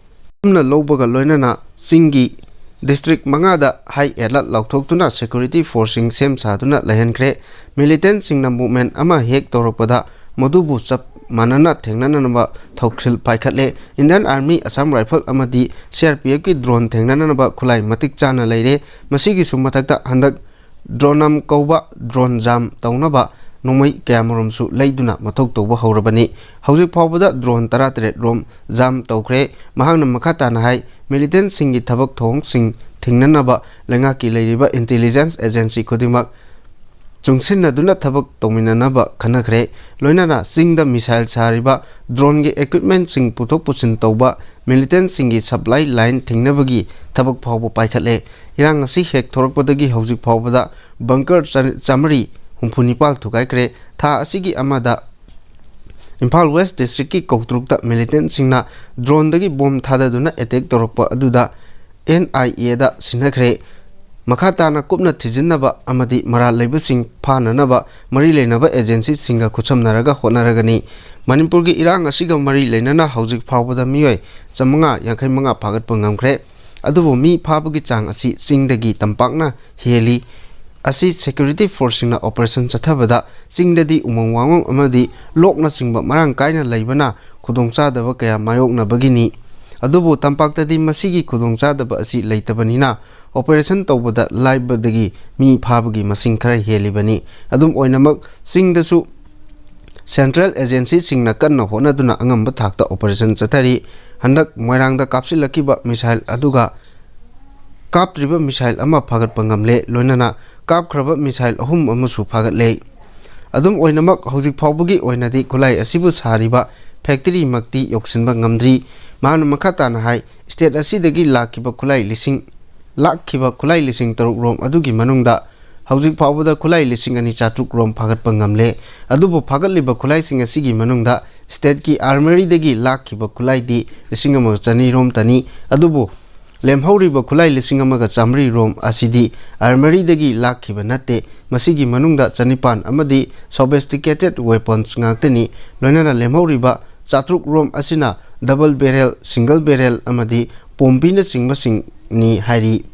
ꯄꯨꯟꯅ ꯂꯧꯕꯒ ꯂꯣꯏꯅꯅ ꯆꯤꯡꯒꯤ ꯗꯤꯁꯇ꯭ꯔꯤꯛ ꯃꯉꯥꯗ ꯍꯥꯏ ꯑꯦꯂꯔꯠ ꯂꯥꯎꯊꯣꯛꯇꯨꯅ ꯁꯦꯀ꯭ꯌꯨꯔꯤꯇꯤ ꯐꯣꯔꯁꯁꯤꯡ ꯁꯦꯝ ꯁꯥꯗꯨꯅ ꯂꯩꯍꯟꯈ꯭ꯔꯦ꯫ ꯃꯤꯂꯤꯇꯦꯟꯁꯤꯡꯅ ꯃꯨꯚꯃꯦꯟ ꯑꯃ ꯍꯦꯛ ꯇꯧꯔꯛꯄꯗ ꯃꯗꯨꯕꯨ ꯆꯞ ꯃꯥꯟꯅꯅ ꯊꯦꯡꯅꯅꯕ ꯊꯧꯁꯤꯜ ꯄꯥꯏꯈꯠꯂꯦ꯫ ꯏꯟꯗꯤꯌꯟ ꯑꯥꯔꯃꯤ, ꯑꯁꯥꯝ ꯔꯥꯏꯐꯜ ꯑꯃꯗꯤ ꯁꯤ ꯑꯥꯔ ꯄꯤ ꯑꯦꯐꯀꯤ ꯗ꯭ꯔꯣꯟ ꯊꯦꯡꯅꯅꯕ ꯈꯨꯠꯂꯥꯏ ꯃꯇꯤꯛ ꯆꯥꯅ ꯂꯩꯔꯦ꯫ ꯃꯁꯤꯒꯤꯁꯨ ꯃꯊꯛꯇ ꯍꯟꯗꯛ ꯗ꯭ꯔꯣꯅꯝ ꯀꯧꯕ ꯗ꯭ꯔꯣꯟ ꯖꯥꯝ ꯇꯧꯅꯕ ꯅꯣꯡꯃꯩ ꯀꯌꯥꯃꯔꯨꯝꯁꯨ ꯂꯩꯗꯨꯅ ꯃꯊꯧ ꯇꯧꯕ ꯍꯧꯔꯕꯅꯤ꯫ ꯍꯧꯖꯤꯛ ꯐꯥꯎꯕꯗ ꯗ꯭ꯔꯣꯟ ꯇꯔꯥꯇꯔꯦꯠ ꯔꯣꯝ ꯖꯥꯝ ꯇꯧꯈ꯭ꯔꯦ꯫ ꯃꯍꯥꯛꯅ ꯃꯈꯥ ꯇꯥꯅ ꯍꯥꯏ, ꯃꯤꯂꯤꯇꯦꯟꯁꯤꯡꯒꯤ ꯊꯕꯛ ꯊꯧꯑꯣꯡꯁꯤꯡ ꯊꯤꯡꯅꯅꯕ ꯂꯩꯉꯥꯛꯀꯤ ꯂꯩꯔꯤꯕ ꯏꯟꯇꯦꯂꯤꯖꯦꯟꯁ ꯑꯦꯖꯦꯟꯁꯤ ꯈꯨꯗꯤꯡꯃꯛ ꯆꯨꯡꯁꯤꯟꯅꯗꯨꯅ ꯊꯕꯛ ꯇꯧꯃꯤꯟꯅꯅꯕ ꯈꯟꯅꯈ꯭ꯔꯦ꯫ ꯂꯣꯏꯅꯅ ꯆꯤꯡꯗ ꯃꯤꯁꯥꯏꯜ ꯁꯥꯔꯤꯕ ꯗ꯭ꯔꯣꯟꯒꯤ ꯏꯀ꯭ꯋꯤꯞꯃꯦꯟꯁꯤꯡ ꯄꯨꯊꯣꯛ ꯄꯨꯁꯤꯟ ꯇꯧꯕ, ꯃꯤꯂꯤꯇꯦꯟꯁꯤꯡꯒꯤ ꯁꯄ꯭ꯂꯥꯏ ꯂꯥꯏꯟ ꯊꯤꯡꯅꯕꯒꯤ ꯊꯕꯛ ꯐꯥꯎꯕ ꯄꯥꯏꯈꯠꯂꯦ꯫ ꯏꯔꯥꯡ ꯑꯁꯤ ꯍꯦꯛ ꯊꯣꯔꯛꯄꯗꯒꯤ ꯍꯧꯖꯤꯛ ꯐꯥꯎꯕꯗ ꯕꯪꯀꯔ ꯆꯥ-, ꯆꯥꯃꯔꯤ ꯍꯨꯝꯐꯨ ꯅꯤꯄꯥꯜ ꯊꯨꯒꯥꯏꯈ꯭ꯔꯦ꯫ ꯊꯥ ꯑꯁꯤꯒꯤ ꯑꯃꯗ ꯏꯝꯐꯥꯜ ꯋꯦꯁ ꯗꯤꯁꯇ꯭ꯔꯤꯛꯀꯤ ꯀꯧꯇ꯭ꯔꯨꯛꯇ ꯃꯤꯂꯤꯇꯦꯟꯁꯤꯡꯅ ꯗ꯭ꯔꯣꯟꯗꯒꯤ ꯕꯣꯝ ꯊꯥꯗꯗꯨꯅ ꯑꯦꯇꯦꯛ ꯇꯧꯔꯛꯄ ꯑꯗꯨꯗ ꯑꯦꯟ ꯑꯥꯏ ꯑꯦꯗ ꯁꯤꯟꯅꯈ꯭ꯔꯦ꯫ ꯃꯈꯥ ꯇꯥꯅ ꯀꯨꯞꯅ ꯊꯤꯖꯤꯟꯅꯕ ꯑꯃꯗꯤ ꯃꯔꯥꯜ ꯂꯩꯕꯁꯤꯡ ꯐꯥꯅꯅꯕ ꯃꯔꯤ ꯂꯩꯅꯕ ꯑꯦꯖꯦꯟꯁꯤꯁꯤꯡꯒ ꯈꯨꯠꯁꯝꯅꯔꯒ ꯍꯣꯠꯅꯔꯒꯅꯤ꯫ ꯃꯅꯤꯄꯨꯔꯒꯤ ꯏꯔꯥꯡ ꯑꯁꯤꯒ ꯃꯔꯤ ꯂꯩꯅꯅ ꯍꯧꯖꯤꯛ ꯐꯥꯎꯕꯗ ꯃꯤꯑꯣꯏ ꯆꯥꯃꯉꯥ ꯌꯥꯡꯈꯩ ꯃꯉꯥ ꯐꯥꯒꯠꯄ ꯉꯝꯈ꯭ꯔꯦ꯫ ꯑꯗꯨꯕꯨ ꯃꯤ ꯐꯥꯕꯒꯤ ꯆꯥꯡ ꯑꯁꯤ ꯆꯤꯡꯗꯒꯤ ꯇꯝꯄꯥꯛꯅ ꯍꯦꯜꯂꯤ꯫ ꯑꯁꯤ ꯁꯦꯀ꯭ꯌꯨꯔꯤꯇꯤ ꯐꯣꯔꯁꯁꯤꯡꯅ ꯑꯣꯄꯔꯦꯁꯟ ꯆꯠꯊꯕꯗ ꯆꯤꯡꯗꯗꯤ ꯎꯃꯪ ꯋꯥꯃꯪ ꯑꯃꯗꯤ ꯂꯣꯛꯅꯆꯤꯡꯕ ꯃꯔꯥꯡ ꯀꯥꯏꯅ ꯂꯩꯕꯅ ꯈꯨꯗꯣꯡꯆꯥꯗꯕ ꯀꯌꯥ ꯃꯥꯌꯣꯛꯅꯕꯒꯤꯅꯤ꯫ ꯑꯗꯨꯕꯨ ꯇꯝꯄꯥꯛꯇꯗꯤ ꯃꯁꯤꯒꯤ ꯈꯨꯗꯣꯡꯆꯥꯗꯕ ꯑꯁꯤ ꯂꯩꯇꯕꯅꯤꯅ ꯑꯣꯄꯔꯦꯁꯟ ꯇꯧꯕꯗ ꯂꯥꯏꯕꯗꯒꯤ ꯃꯤ ꯐꯥꯕꯒꯤ ꯃꯁꯤꯡ ꯈꯔ ꯍꯦꯜꯂꯤꯕꯅꯤ꯫ ꯑꯗꯨꯝ ꯑꯣꯏꯅꯃꯛ, ꯆꯤꯡꯗꯁꯨ ꯁꯦꯟꯇ꯭ꯔꯦꯜ ꯑꯦꯖꯦꯟꯁꯤꯁꯤꯡꯅ ꯀꯟꯅ ꯍꯣꯠꯅꯗꯨꯅ ꯑꯉꯝꯕ ꯊꯥꯛꯇ ꯑꯣꯄꯔꯦꯁꯟ ꯆꯠꯊꯔꯤ꯫ ꯍꯟꯗꯛ ꯃꯣꯏꯔꯥꯡꯗ ꯀꯥꯞꯁꯤꯜꯂꯛꯈꯤꯕ ꯃꯤꯁꯥꯏꯜ ꯑꯗꯨꯒ ꯀꯥꯞꯇ꯭ꯔꯤꯕ ꯃꯤꯁꯥꯏꯜ ꯑꯃ ꯐꯥꯒꯠꯄ ꯉꯝꯂꯦ, ꯂꯣꯏꯅꯅ ꯀꯥꯞꯈ꯭ꯔꯕ ꯃꯤꯁꯥꯏꯜ ꯑꯍꯨꯝ ꯑꯃꯁꯨ ꯐꯥꯒꯠꯂꯦ꯫ ꯑꯗꯨꯝ ꯑꯣꯏꯅꯃꯛ, ꯍꯧꯖꯤꯛ ꯐꯥꯎꯕꯒꯤ ꯑꯣꯏꯅꯗꯤ ꯈꯨꯠꯂꯥꯏ ꯑꯁꯤꯕꯨ ꯁꯥꯔꯤꯕ ꯐꯦꯛꯇꯔꯤꯃꯛꯇꯤ ꯌꯧꯁꯤꯟꯕ ꯉꯝꯗ꯭ꯔꯤ꯫ ꯃꯍꯥꯛꯅ ꯃꯈꯥ ꯇꯥꯅ ꯍꯥꯏ, ꯁ꯭ꯇꯦꯠ ꯑꯁꯤꯗꯒꯤ ꯂꯥꯛꯈꯤꯕ ꯈꯨꯠꯂꯥꯏ ꯂꯤꯁꯤꯡ, ꯂꯥꯛꯈꯤꯕ ꯈꯨꯠꯂꯥꯏ ꯂꯤꯁꯤꯡ ꯇꯔꯨꯛ ꯔꯣꯝ ꯑꯗꯨꯒꯤ ꯃꯅꯨꯡꯗ ꯍꯧꯖꯤꯛ ꯐꯥꯎꯕꯗ ꯈꯨꯠꯂꯥꯏ ꯂꯤꯁꯤꯡ ꯑꯅꯤ ꯆꯥꯇ꯭ꯔꯨꯛ ꯔꯣꯝ ꯐꯥꯒꯠꯄ ꯉꯝꯂꯦ꯫ ꯑꯗꯨꯕꯨ ꯐꯥꯒꯠꯂꯤꯕ ꯈꯨꯠꯂꯥꯏꯁꯤꯡ ꯑꯁꯤꯒꯤ ꯃꯅꯨꯡꯗ ꯁ꯭ꯇꯦꯠꯀꯤ ꯑꯥꯔꯃꯔꯤꯗꯒꯤ ꯂꯥꯛꯈꯤꯕ ꯈꯨꯠꯂꯥꯏꯗꯤ ꯂꯤꯁꯤꯡ ꯑꯃꯒ ꯆꯅꯤ ꯔꯣꯝꯇꯅꯤ꯫ ꯑꯗꯨꯕꯨ ꯂꯦꯝꯍꯧꯔꯤꯕ ꯈꯨꯠꯂꯥꯏ ꯂꯤꯁꯤꯡ ꯑꯃꯒ ꯆꯥꯃꯔꯤ ꯔꯣꯝ ꯑꯁꯤꯗꯤ ꯑꯥꯔꯃꯔꯤꯗꯒꯤ ꯂꯥꯛꯈꯤꯕ ꯅꯠꯇꯦ꯫ ꯃꯁꯤꯒꯤ ꯃꯅꯨꯡꯗ ꯆꯅꯤꯄꯥꯟ ꯑꯃꯗꯤ ꯁꯣꯐꯤꯁꯇꯤꯀꯦꯇꯦꯠ ꯋꯦꯄꯟꯁ ꯉꯥꯛꯇꯅꯤ꯫ ꯂꯣꯏꯅꯅ ꯂꯦꯝꯍꯧꯔꯤꯕ ꯆꯥꯇ꯭ꯔꯨꯛ ꯔꯣꯝ ꯑꯁꯤꯅ ꯗꯕꯜ ꯕꯦꯔꯦꯜ, ꯁꯤꯡꯒꯜ ꯕꯦꯔꯦꯜ ꯑꯃꯗꯤ ꯄꯣꯝꯕꯤꯅꯆꯤꯡꯕꯁꯤꯡ ꯅꯤ ꯍꯥꯏꯔꯤ꯫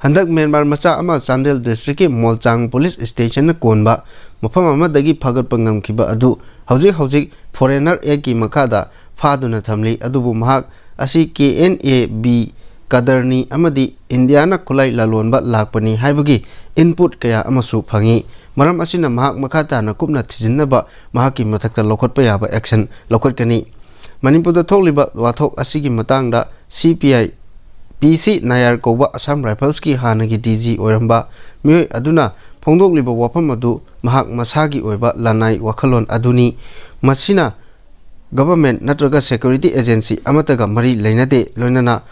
ꯍꯟꯗꯛ ꯃ꯭ꯌꯥꯟꯃꯥꯔ ꯃꯆꯥ ꯑꯃ ꯆꯥꯟꯗꯦꯜ ꯗꯤꯁꯇ꯭ꯔꯤꯛꯀꯤ ꯃꯣꯜꯆꯥꯡ ꯄꯨꯂꯤꯁ ꯁ꯭ꯇꯦꯁꯟꯅ ꯀꯣꯟꯕ ꯃꯐꯝ ꯑꯃꯗꯒꯤ ꯐꯥꯒꯠꯄ ꯉꯝꯈꯤꯕ ꯑꯗꯨ ꯍꯧꯖꯤꯛ ꯍꯧꯖꯤꯛ ꯐꯣꯔꯦꯅꯔ ꯑꯦꯛꯀꯤ ꯃꯈꯥꯗ ꯐꯥꯗꯨꯅ ꯊꯝꯂꯤ꯫ ꯑꯗꯨꯕꯨ ꯃꯍꯥꯛ ꯑꯁꯤ ꯀꯦ ꯑꯦꯟ ꯑꯦ ꯕꯤ ꯀꯗꯔꯅꯤ ꯑꯃꯗꯤ ꯏꯟꯗꯤꯌꯥꯅ ꯈꯨꯠꯂꯥꯏ ꯂꯂꯣꯟꯕ ꯂꯥꯛꯄꯅꯤ ꯍꯥꯏꯕꯒꯤ ꯏꯟꯄꯨꯠ ꯀꯌꯥ ꯑꯃꯁꯨ ꯐꯪꯏ꯫ ꯃꯔꯝ ꯑꯁꯤꯅ ꯃꯍꯥꯛ ꯃꯈꯥ ꯇꯥꯅ ꯀꯨꯞꯅ ꯊꯤꯖꯤꯟꯅꯕ ꯃꯍꯥꯛꯀꯤ ꯃꯊꯛꯇ ꯂꯧꯈꯠꯄ ꯌꯥꯕ action ꯂꯧꯈꯠꯀꯅꯤ꯫ ꯃꯅꯤꯄꯨꯔꯗ ꯊꯣꯛꯂꯤꯕ ꯋꯥꯊꯣꯛ ꯑꯁꯤꯒꯤ ꯃꯇꯥꯡꯗ ꯁꯤ ꯄꯤ ꯑꯥꯏ, ꯄꯤ ꯁꯤ ꯅꯥꯌꯥꯔ ꯀꯧꯕ ꯑꯁꯥꯝ ꯔꯥꯏꯐꯜꯁꯀꯤ ꯍꯥꯟꯅꯒꯤ ꯗꯤ ꯖꯤ ꯑꯣꯏꯔꯝꯕ ꯃꯤꯑꯣꯏ ꯑꯗꯨꯅ ꯐꯣꯡꯗꯣꯛꯂꯤꯕ ꯋꯥꯐꯝ ꯑꯗꯨ ꯃꯍꯥꯛ ꯃꯁꯥꯒꯤ ꯑꯣꯏꯕ ꯂꯅꯥꯏ ꯋꯥꯈꯜꯂꯣꯟ ꯑꯗꯨꯅꯤ꯫ ꯃꯁꯤꯅ government ꯅꯠꯇ꯭ꯔꯒ security agency ꯑꯃꯠꯇꯒ ꯃꯔꯤ ꯂꯩꯅꯗꯦ, ꯂꯣꯏꯅꯅ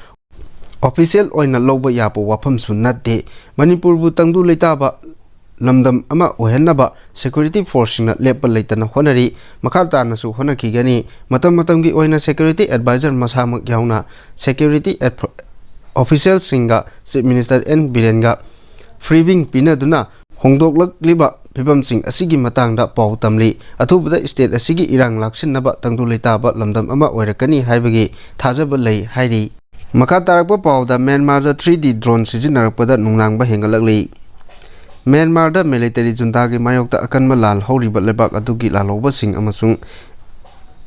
official ꯑꯣꯏꯅ ꯂꯧꯕ ꯌꯥꯕ ꯋꯥꯐꯝꯁꯨ ꯅꯠꯇꯦ꯫ ꯃꯅꯤꯄꯨꯔꯕꯨ ꯇꯪꯗꯨ ꯂꯩꯇꯥꯕ ꯂꯝꯗꯝ ꯑꯃ ꯑꯣꯏꯍꯟꯅꯕ security forceꯁꯤꯡꯅ ꯂꯦꯞꯄ ꯂꯩꯇꯅ ꯍꯣꯠꯅꯔꯤ, ꯃꯈꯥ ꯇꯥꯅꯁꯨ ꯍꯣꯠꯅꯈꯤꯒꯅꯤ꯫ ꯃꯇꯝ ꯃꯇꯝꯒꯤ ꯑꯣꯏꯅ security adviser ꯃꯁꯥꯃꯛ ꯌꯥꯎꯅ security adv-, officialꯁꯤꯡꯒ Chief Minister ꯑꯦꯟ ꯕꯤꯔꯦꯟꯒ briefing ꯄꯤꯅꯗꯨꯅ ꯍꯣꯡꯗꯣꯛꯂꯛꯂꯤꯕ ꯐꯤꯕꯝꯁꯤꯡ ꯑꯁꯤꯒꯤ ꯃꯇꯥꯡꯗ ꯄꯥꯎ ꯇꯝꯂꯤ꯫ ꯑꯊꯨꯕꯗ state ꯑꯁꯤꯒꯤ ꯏꯔꯥꯡ ꯂꯥꯛꯁꯤꯟꯅꯕ ꯇꯪꯗꯨ ꯂꯩꯇꯥꯕ ꯂꯝꯗꯝ ꯑꯃ ꯑꯣꯏꯔꯛꯀꯅꯤ ꯍꯥꯏꯕꯒꯤ ꯊꯥꯖꯕ ꯂꯩ ꯍꯥꯏꯔꯤ꯫ ꯃꯈꯥ ꯇꯥꯔꯛꯄ ꯄꯥꯎꯗ ꯃ꯭ꯌꯥꯟꯃꯥꯔꯗ three D drone ꯁꯤꯖꯤꯟꯅꯔꯛꯄꯗ ꯅꯨꯡꯅꯥꯡꯕ ꯍꯦꯟꯒꯠꯂꯛꯂꯤ꯫ ꯃ꯭ꯌꯥꯟꯃꯥꯔꯗ military juntaꯒꯤ ꯃꯥꯌꯣꯛꯇ ꯑꯀꯟꯕ ꯂꯥꯜ ꯍꯧꯔꯤꯕ ꯂꯩꯕꯥꯛ ꯑꯗꯨꯒꯤ ꯂꯥꯜꯍꯧꯕꯁꯤꯡ ꯑꯃꯁꯨꯡ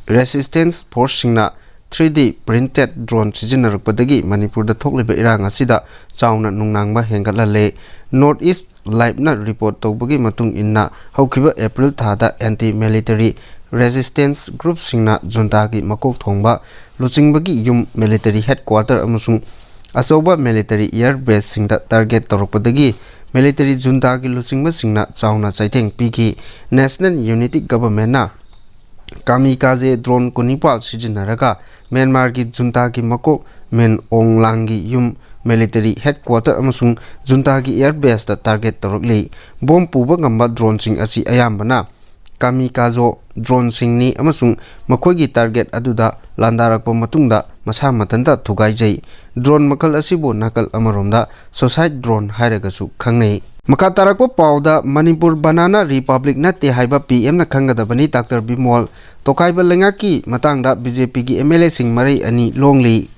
resistance forceꯁꯤꯡꯅ three D printed drone ꯁꯤꯖꯤꯟꯅꯔꯛꯄꯗꯒꯤ ꯃꯅꯤꯄꯨꯔꯗ ꯊꯣꯛꯂꯤꯕ ꯏꯔꯥꯡ ꯑꯁꯤꯗ ꯆꯥꯎꯅ ꯅꯨꯡꯅꯥꯡꯕ ꯍꯦꯟꯒꯠꯍꯜꯂꯦ꯫ North East Liveꯅ report ꯇꯧꯕꯒꯤ ꯃꯇꯨꯡ ꯏꯟꯅ, ꯍꯧꯈꯤꯕ April ꯊꯥꯗ anti military resistance groupꯁꯤꯡꯅ juntaꯒꯤ ꯃꯀꯣꯛ ꯊꯣꯡꯕ ꯂꯨꯆꯤꯡꯕꯒꯤ ꯌꯨꯝ, military headquarter ꯑꯃꯁꯨꯡ ꯑꯆꯧꯕ military air baseꯁꯤꯡꯗ target ꯇꯧꯔꯛꯄꯗꯒꯤ military juntaꯒꯤ ꯂꯨꯆꯤꯡꯕꯁꯤꯡꯅ ꯆꯥꯎꯅ ꯆꯩꯊꯦꯡ ꯄꯤꯈꯤ꯫ National Unity Governmentꯅ kamikaze drone ꯀꯨꯟꯅꯤꯄꯥꯜ ꯁꯤꯖꯤꯟꯅꯔꯒ ꯃ꯭ꯌꯥꯟꯃꯥꯔꯒꯤ juntaꯒꯤ ꯃꯀꯣꯛ ꯃꯤꯟ ꯑꯣꯡ ꯂꯥꯡꯒꯤ ꯌꯨꯝ, military headquarter ꯑꯃꯁꯨꯡ juntaꯒꯤ air baseꯇ target ꯇꯧꯔꯛꯂꯤ꯫ Bomb ꯄꯨꯕ ꯉꯝꯕ droneꯁꯤꯡ ꯑꯁꯤ ꯑꯌꯥꯝꯕꯅ kamikaze droneꯁꯤꯡꯅꯤ ꯑꯃꯁꯨꯡ ꯃꯈꯣꯏꯒꯤ target ꯑꯗꯨꯗ ꯂꯥꯟꯗꯥꯔꯛꯄ ꯃꯇꯨꯡꯗ ꯃꯁꯥ ꯃꯊꯟꯇ ꯊꯨꯒꯥꯏꯖꯩ꯫ Drone ꯃꯈꯜ ꯑꯁꯤꯕꯨ ꯅꯥꯀꯜ ꯑꯃꯔꯣꯝꯗ suicide drone ꯍꯥꯏꯔꯒꯁꯨ ꯈꯪꯅꯩ꯫ ꯃꯈꯥ ꯇꯥꯔꯛꯄ ꯄꯥꯎꯗ, ꯃꯅꯤꯄꯨꯔ banana republic ꯅꯠꯇꯦ ꯍꯥꯏꯕ ꯄꯤ ꯑꯦꯝꯅ ꯈꯪꯒꯗꯕꯅꯤ, ꯗꯥꯛꯇꯔ ꯕꯤꯃꯣꯜ꯫ ꯇꯣꯈꯥꯏꯕ ꯂꯩꯉꯥꯛꯀꯤ ꯃꯇꯥꯡꯗ ꯕꯤ ꯖꯦ ꯄꯤꯒꯤ ꯑꯦꯝ ꯑꯦꯜ ꯑꯦꯁꯤꯡ ꯃꯔꯩ ꯑꯅꯤ ꯂꯣꯡꯂꯤ꯫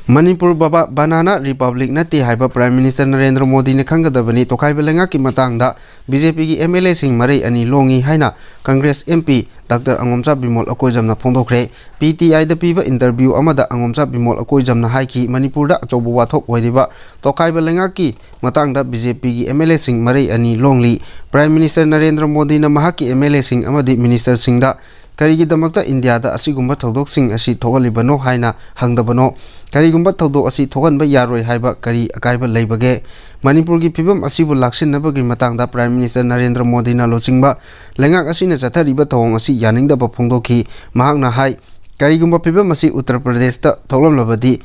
ꯃꯅꯤꯄꯨꯔ ꯕꯕꯥ ꯕꯅꯥꯅꯥ ꯔꯤꯄꯕ꯭ꯂꯤꯛ ꯅꯠꯇꯦ ꯍꯥꯏꯕ ꯄ꯭ꯔꯥꯏꯝ ꯃꯤꯅꯤꯁꯇꯔ ꯅꯔꯦꯟꯗ꯭ꯔ ꯃꯣꯗꯤꯅ ꯈꯪꯒꯗꯕꯅꯤ꯫ ꯇꯣꯈꯥꯏꯕ ꯂꯩꯉꯥꯛꯀꯤ ꯃꯇꯥꯡꯗ ꯕꯤ ꯖꯦ ꯄꯤꯒꯤ ꯑꯦꯝ ꯑꯦꯜ ꯑꯦꯁꯤꯡ ꯃꯔꯩ ꯑꯅꯤ ꯂꯣꯡꯉꯤ ꯍꯥꯏꯅ Congress M P doctor Angomcha Bimol ꯑꯀꯣꯏꯖꯝꯅ ꯐꯣꯡꯗꯣꯛꯈ꯭ꯔꯦ꯫ ꯄꯤ ꯇꯤ ꯑꯥꯏꯗ ꯄꯤꯕ ꯏꯟꯇꯔꯚ꯭ꯌꯨ ꯑꯃꯗ ꯑꯉꯣꯝꯆꯥ ꯕꯤꯃꯣꯜ ꯑꯀꯣꯏꯖꯝꯅ ꯍꯥꯏꯈꯤ, ꯃꯅꯤꯄꯨꯔꯗ ꯑꯆꯧꯕ ꯋꯥꯊꯣꯛ ꯑꯣꯏꯔꯤꯕ ꯇꯣꯈꯥꯏꯕ ꯂꯩꯉꯥꯛꯀꯤ ꯃꯇꯥꯡꯗ ꯕꯤ ꯖꯦ ꯄꯤꯒꯤ ꯑꯦꯝ ꯑꯦꯜ ꯑꯦꯁꯤꯡ ꯃꯔꯩ ꯑꯅꯤ ꯂꯣꯡꯂꯤ꯫ ꯄ꯭ꯔꯥꯏꯝ ꯃꯤꯅꯤꯁꯇꯔ ꯅꯔꯦꯟꯗ꯭ꯔ ꯃꯣꯗꯤꯅ ꯃꯍꯥꯛꯀꯤ ꯑꯦꯝ ꯑꯦꯜ ꯑꯦꯁꯤꯡ ꯑꯃꯗꯤ ꯃꯤꯅꯤꯁꯇꯔꯁꯤꯡꯗ ꯀꯔꯤꯒꯤꯗꯃꯛꯇ ꯏꯟꯗꯤꯌꯥꯗ ꯑꯁꯤꯒꯨꯝꯕ ꯊꯧꯗꯣꯛꯁꯤꯡ ꯑꯁꯤ ꯊꯣꯛꯍꯜꯂꯤꯕꯅꯣ ꯍꯥꯏꯅ ꯍꯪꯗꯕꯅꯣ? ꯀꯔꯤꯒꯨꯝꯕ ꯊꯧꯗꯣꯛ ꯑꯁꯤ ꯊꯣꯛꯍꯟꯕ ꯌꯥꯔꯣꯏ ꯍꯥꯏꯕ ꯀꯔꯤ ꯑꯀꯥꯏꯕ ꯂꯩꯕꯒꯦ? ꯃꯅꯤꯄꯨꯔꯒꯤ ꯐꯤꯕꯝ ꯑꯁꯤꯕꯨ ꯂꯥꯛꯁꯤꯟꯅꯕꯒꯤ ꯃꯇꯥꯡꯗ ꯄ꯭ꯔꯥꯏꯝ ꯃꯤꯅꯤꯁꯇꯔ ꯅꯔꯦꯟꯗ꯭ꯔ ꯃꯣꯗꯤꯅ ꯂꯨꯆꯤꯡꯕ ꯂꯩꯉꯥꯛ ꯑꯁꯤꯅ ꯆꯠꯊꯔꯤꯕ ꯊꯧꯑꯣꯡ ꯑꯁꯤ ꯌꯥꯅꯤꯡꯗꯕ ꯐꯣꯡꯗꯣꯛꯈꯤ꯫ ꯃꯍꯥꯛꯅ ꯍꯥꯏ, ꯀꯔꯤꯒꯨꯝꯕ ꯐꯤꯕꯝ ꯑꯁꯤ ꯎꯠꯇꯔ ꯄ꯭ꯔꯗꯦꯁꯇ ꯊꯣꯛꯂꯝꯂꯕꯗꯤ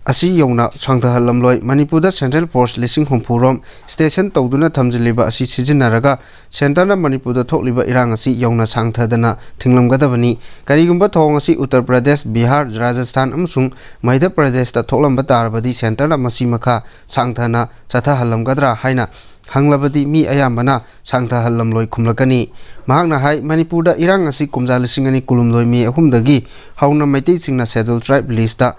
ꯑꯁꯤ ꯌꯧꯅ ꯁꯥꯡꯊꯍꯜꯂꯝꯂꯣꯏ꯫ ꯃꯅꯤꯄꯨꯔꯗ ꯁꯦꯟꯇ꯭ꯔꯦꯜ ꯐꯣꯔꯁ ꯂꯤꯁꯤꯡ ꯍꯨꯝꯐꯨ ꯔꯣꯝ ꯁ꯭ꯇꯦꯁꯟ ꯇꯧꯗꯨꯅ ꯊꯝꯖꯤꯜꯂꯤꯕ ꯑꯁꯤ ꯁꯤꯖꯤꯟꯅꯔꯒ ꯁꯦꯟꯇꯔꯅ ꯃꯅꯤꯄꯨꯔꯗ ꯊꯣꯛꯂꯤꯕ ꯏꯔꯥꯡ ꯑꯁꯤ ꯌꯧꯅ ꯁꯥꯡꯊꯗꯅ ꯊꯤꯡꯂꯝꯒꯗꯕꯅꯤ꯫ ꯀꯔꯤꯒꯨꯝꯕ ꯊꯧꯑꯣꯡ ꯑꯁꯤ ꯎꯠꯇꯔ ꯄ꯭ꯔꯗꯦꯁ, ꯕꯤꯍꯥꯔ, ꯔꯥꯖꯁꯊꯥꯟ ꯑꯃꯁꯨꯡ ꯃꯙ꯭ꯌ ꯄ꯭ꯔꯗꯦꯁꯇ ꯊꯣꯛꯂꯝꯕ ꯇꯥꯔꯕꯗꯤ ꯁꯦꯟꯇꯔꯅ ꯃꯁꯤ ꯃꯈꯥ ꯁꯥꯡꯊꯅ ꯆꯠꯊꯍꯜꯂꯝꯒꯗ꯭ꯔꯥ ꯍꯥꯏꯅ ꯍꯪꯂꯕꯗꯤ ꯃꯤ ꯑꯌꯥꯝꯕꯅ ꯁꯥꯡꯊꯍꯜꯂꯝꯂꯣꯏ ꯈꯨꯝꯂꯛꯀꯅꯤ꯫ ꯃꯍꯥꯛꯅ ꯍꯥꯏ, ꯃꯅꯤꯄꯨꯔꯗ ꯏꯔꯥꯡ ꯑꯁꯤ ꯀꯨꯝꯖꯥ ꯂꯤꯁꯤꯡ ꯑꯅꯤ ꯀꯨꯟꯍꯨꯝꯗꯣꯏ ꯃꯦ ꯑꯍꯨꯝꯗꯒꯤ ꯍꯧꯅ ꯃꯩꯇꯩꯁꯤꯡꯅ ꯁꯦꯗꯨꯜ ꯇ꯭ꯔꯥꯏꯕ ꯂꯤꯁꯇ,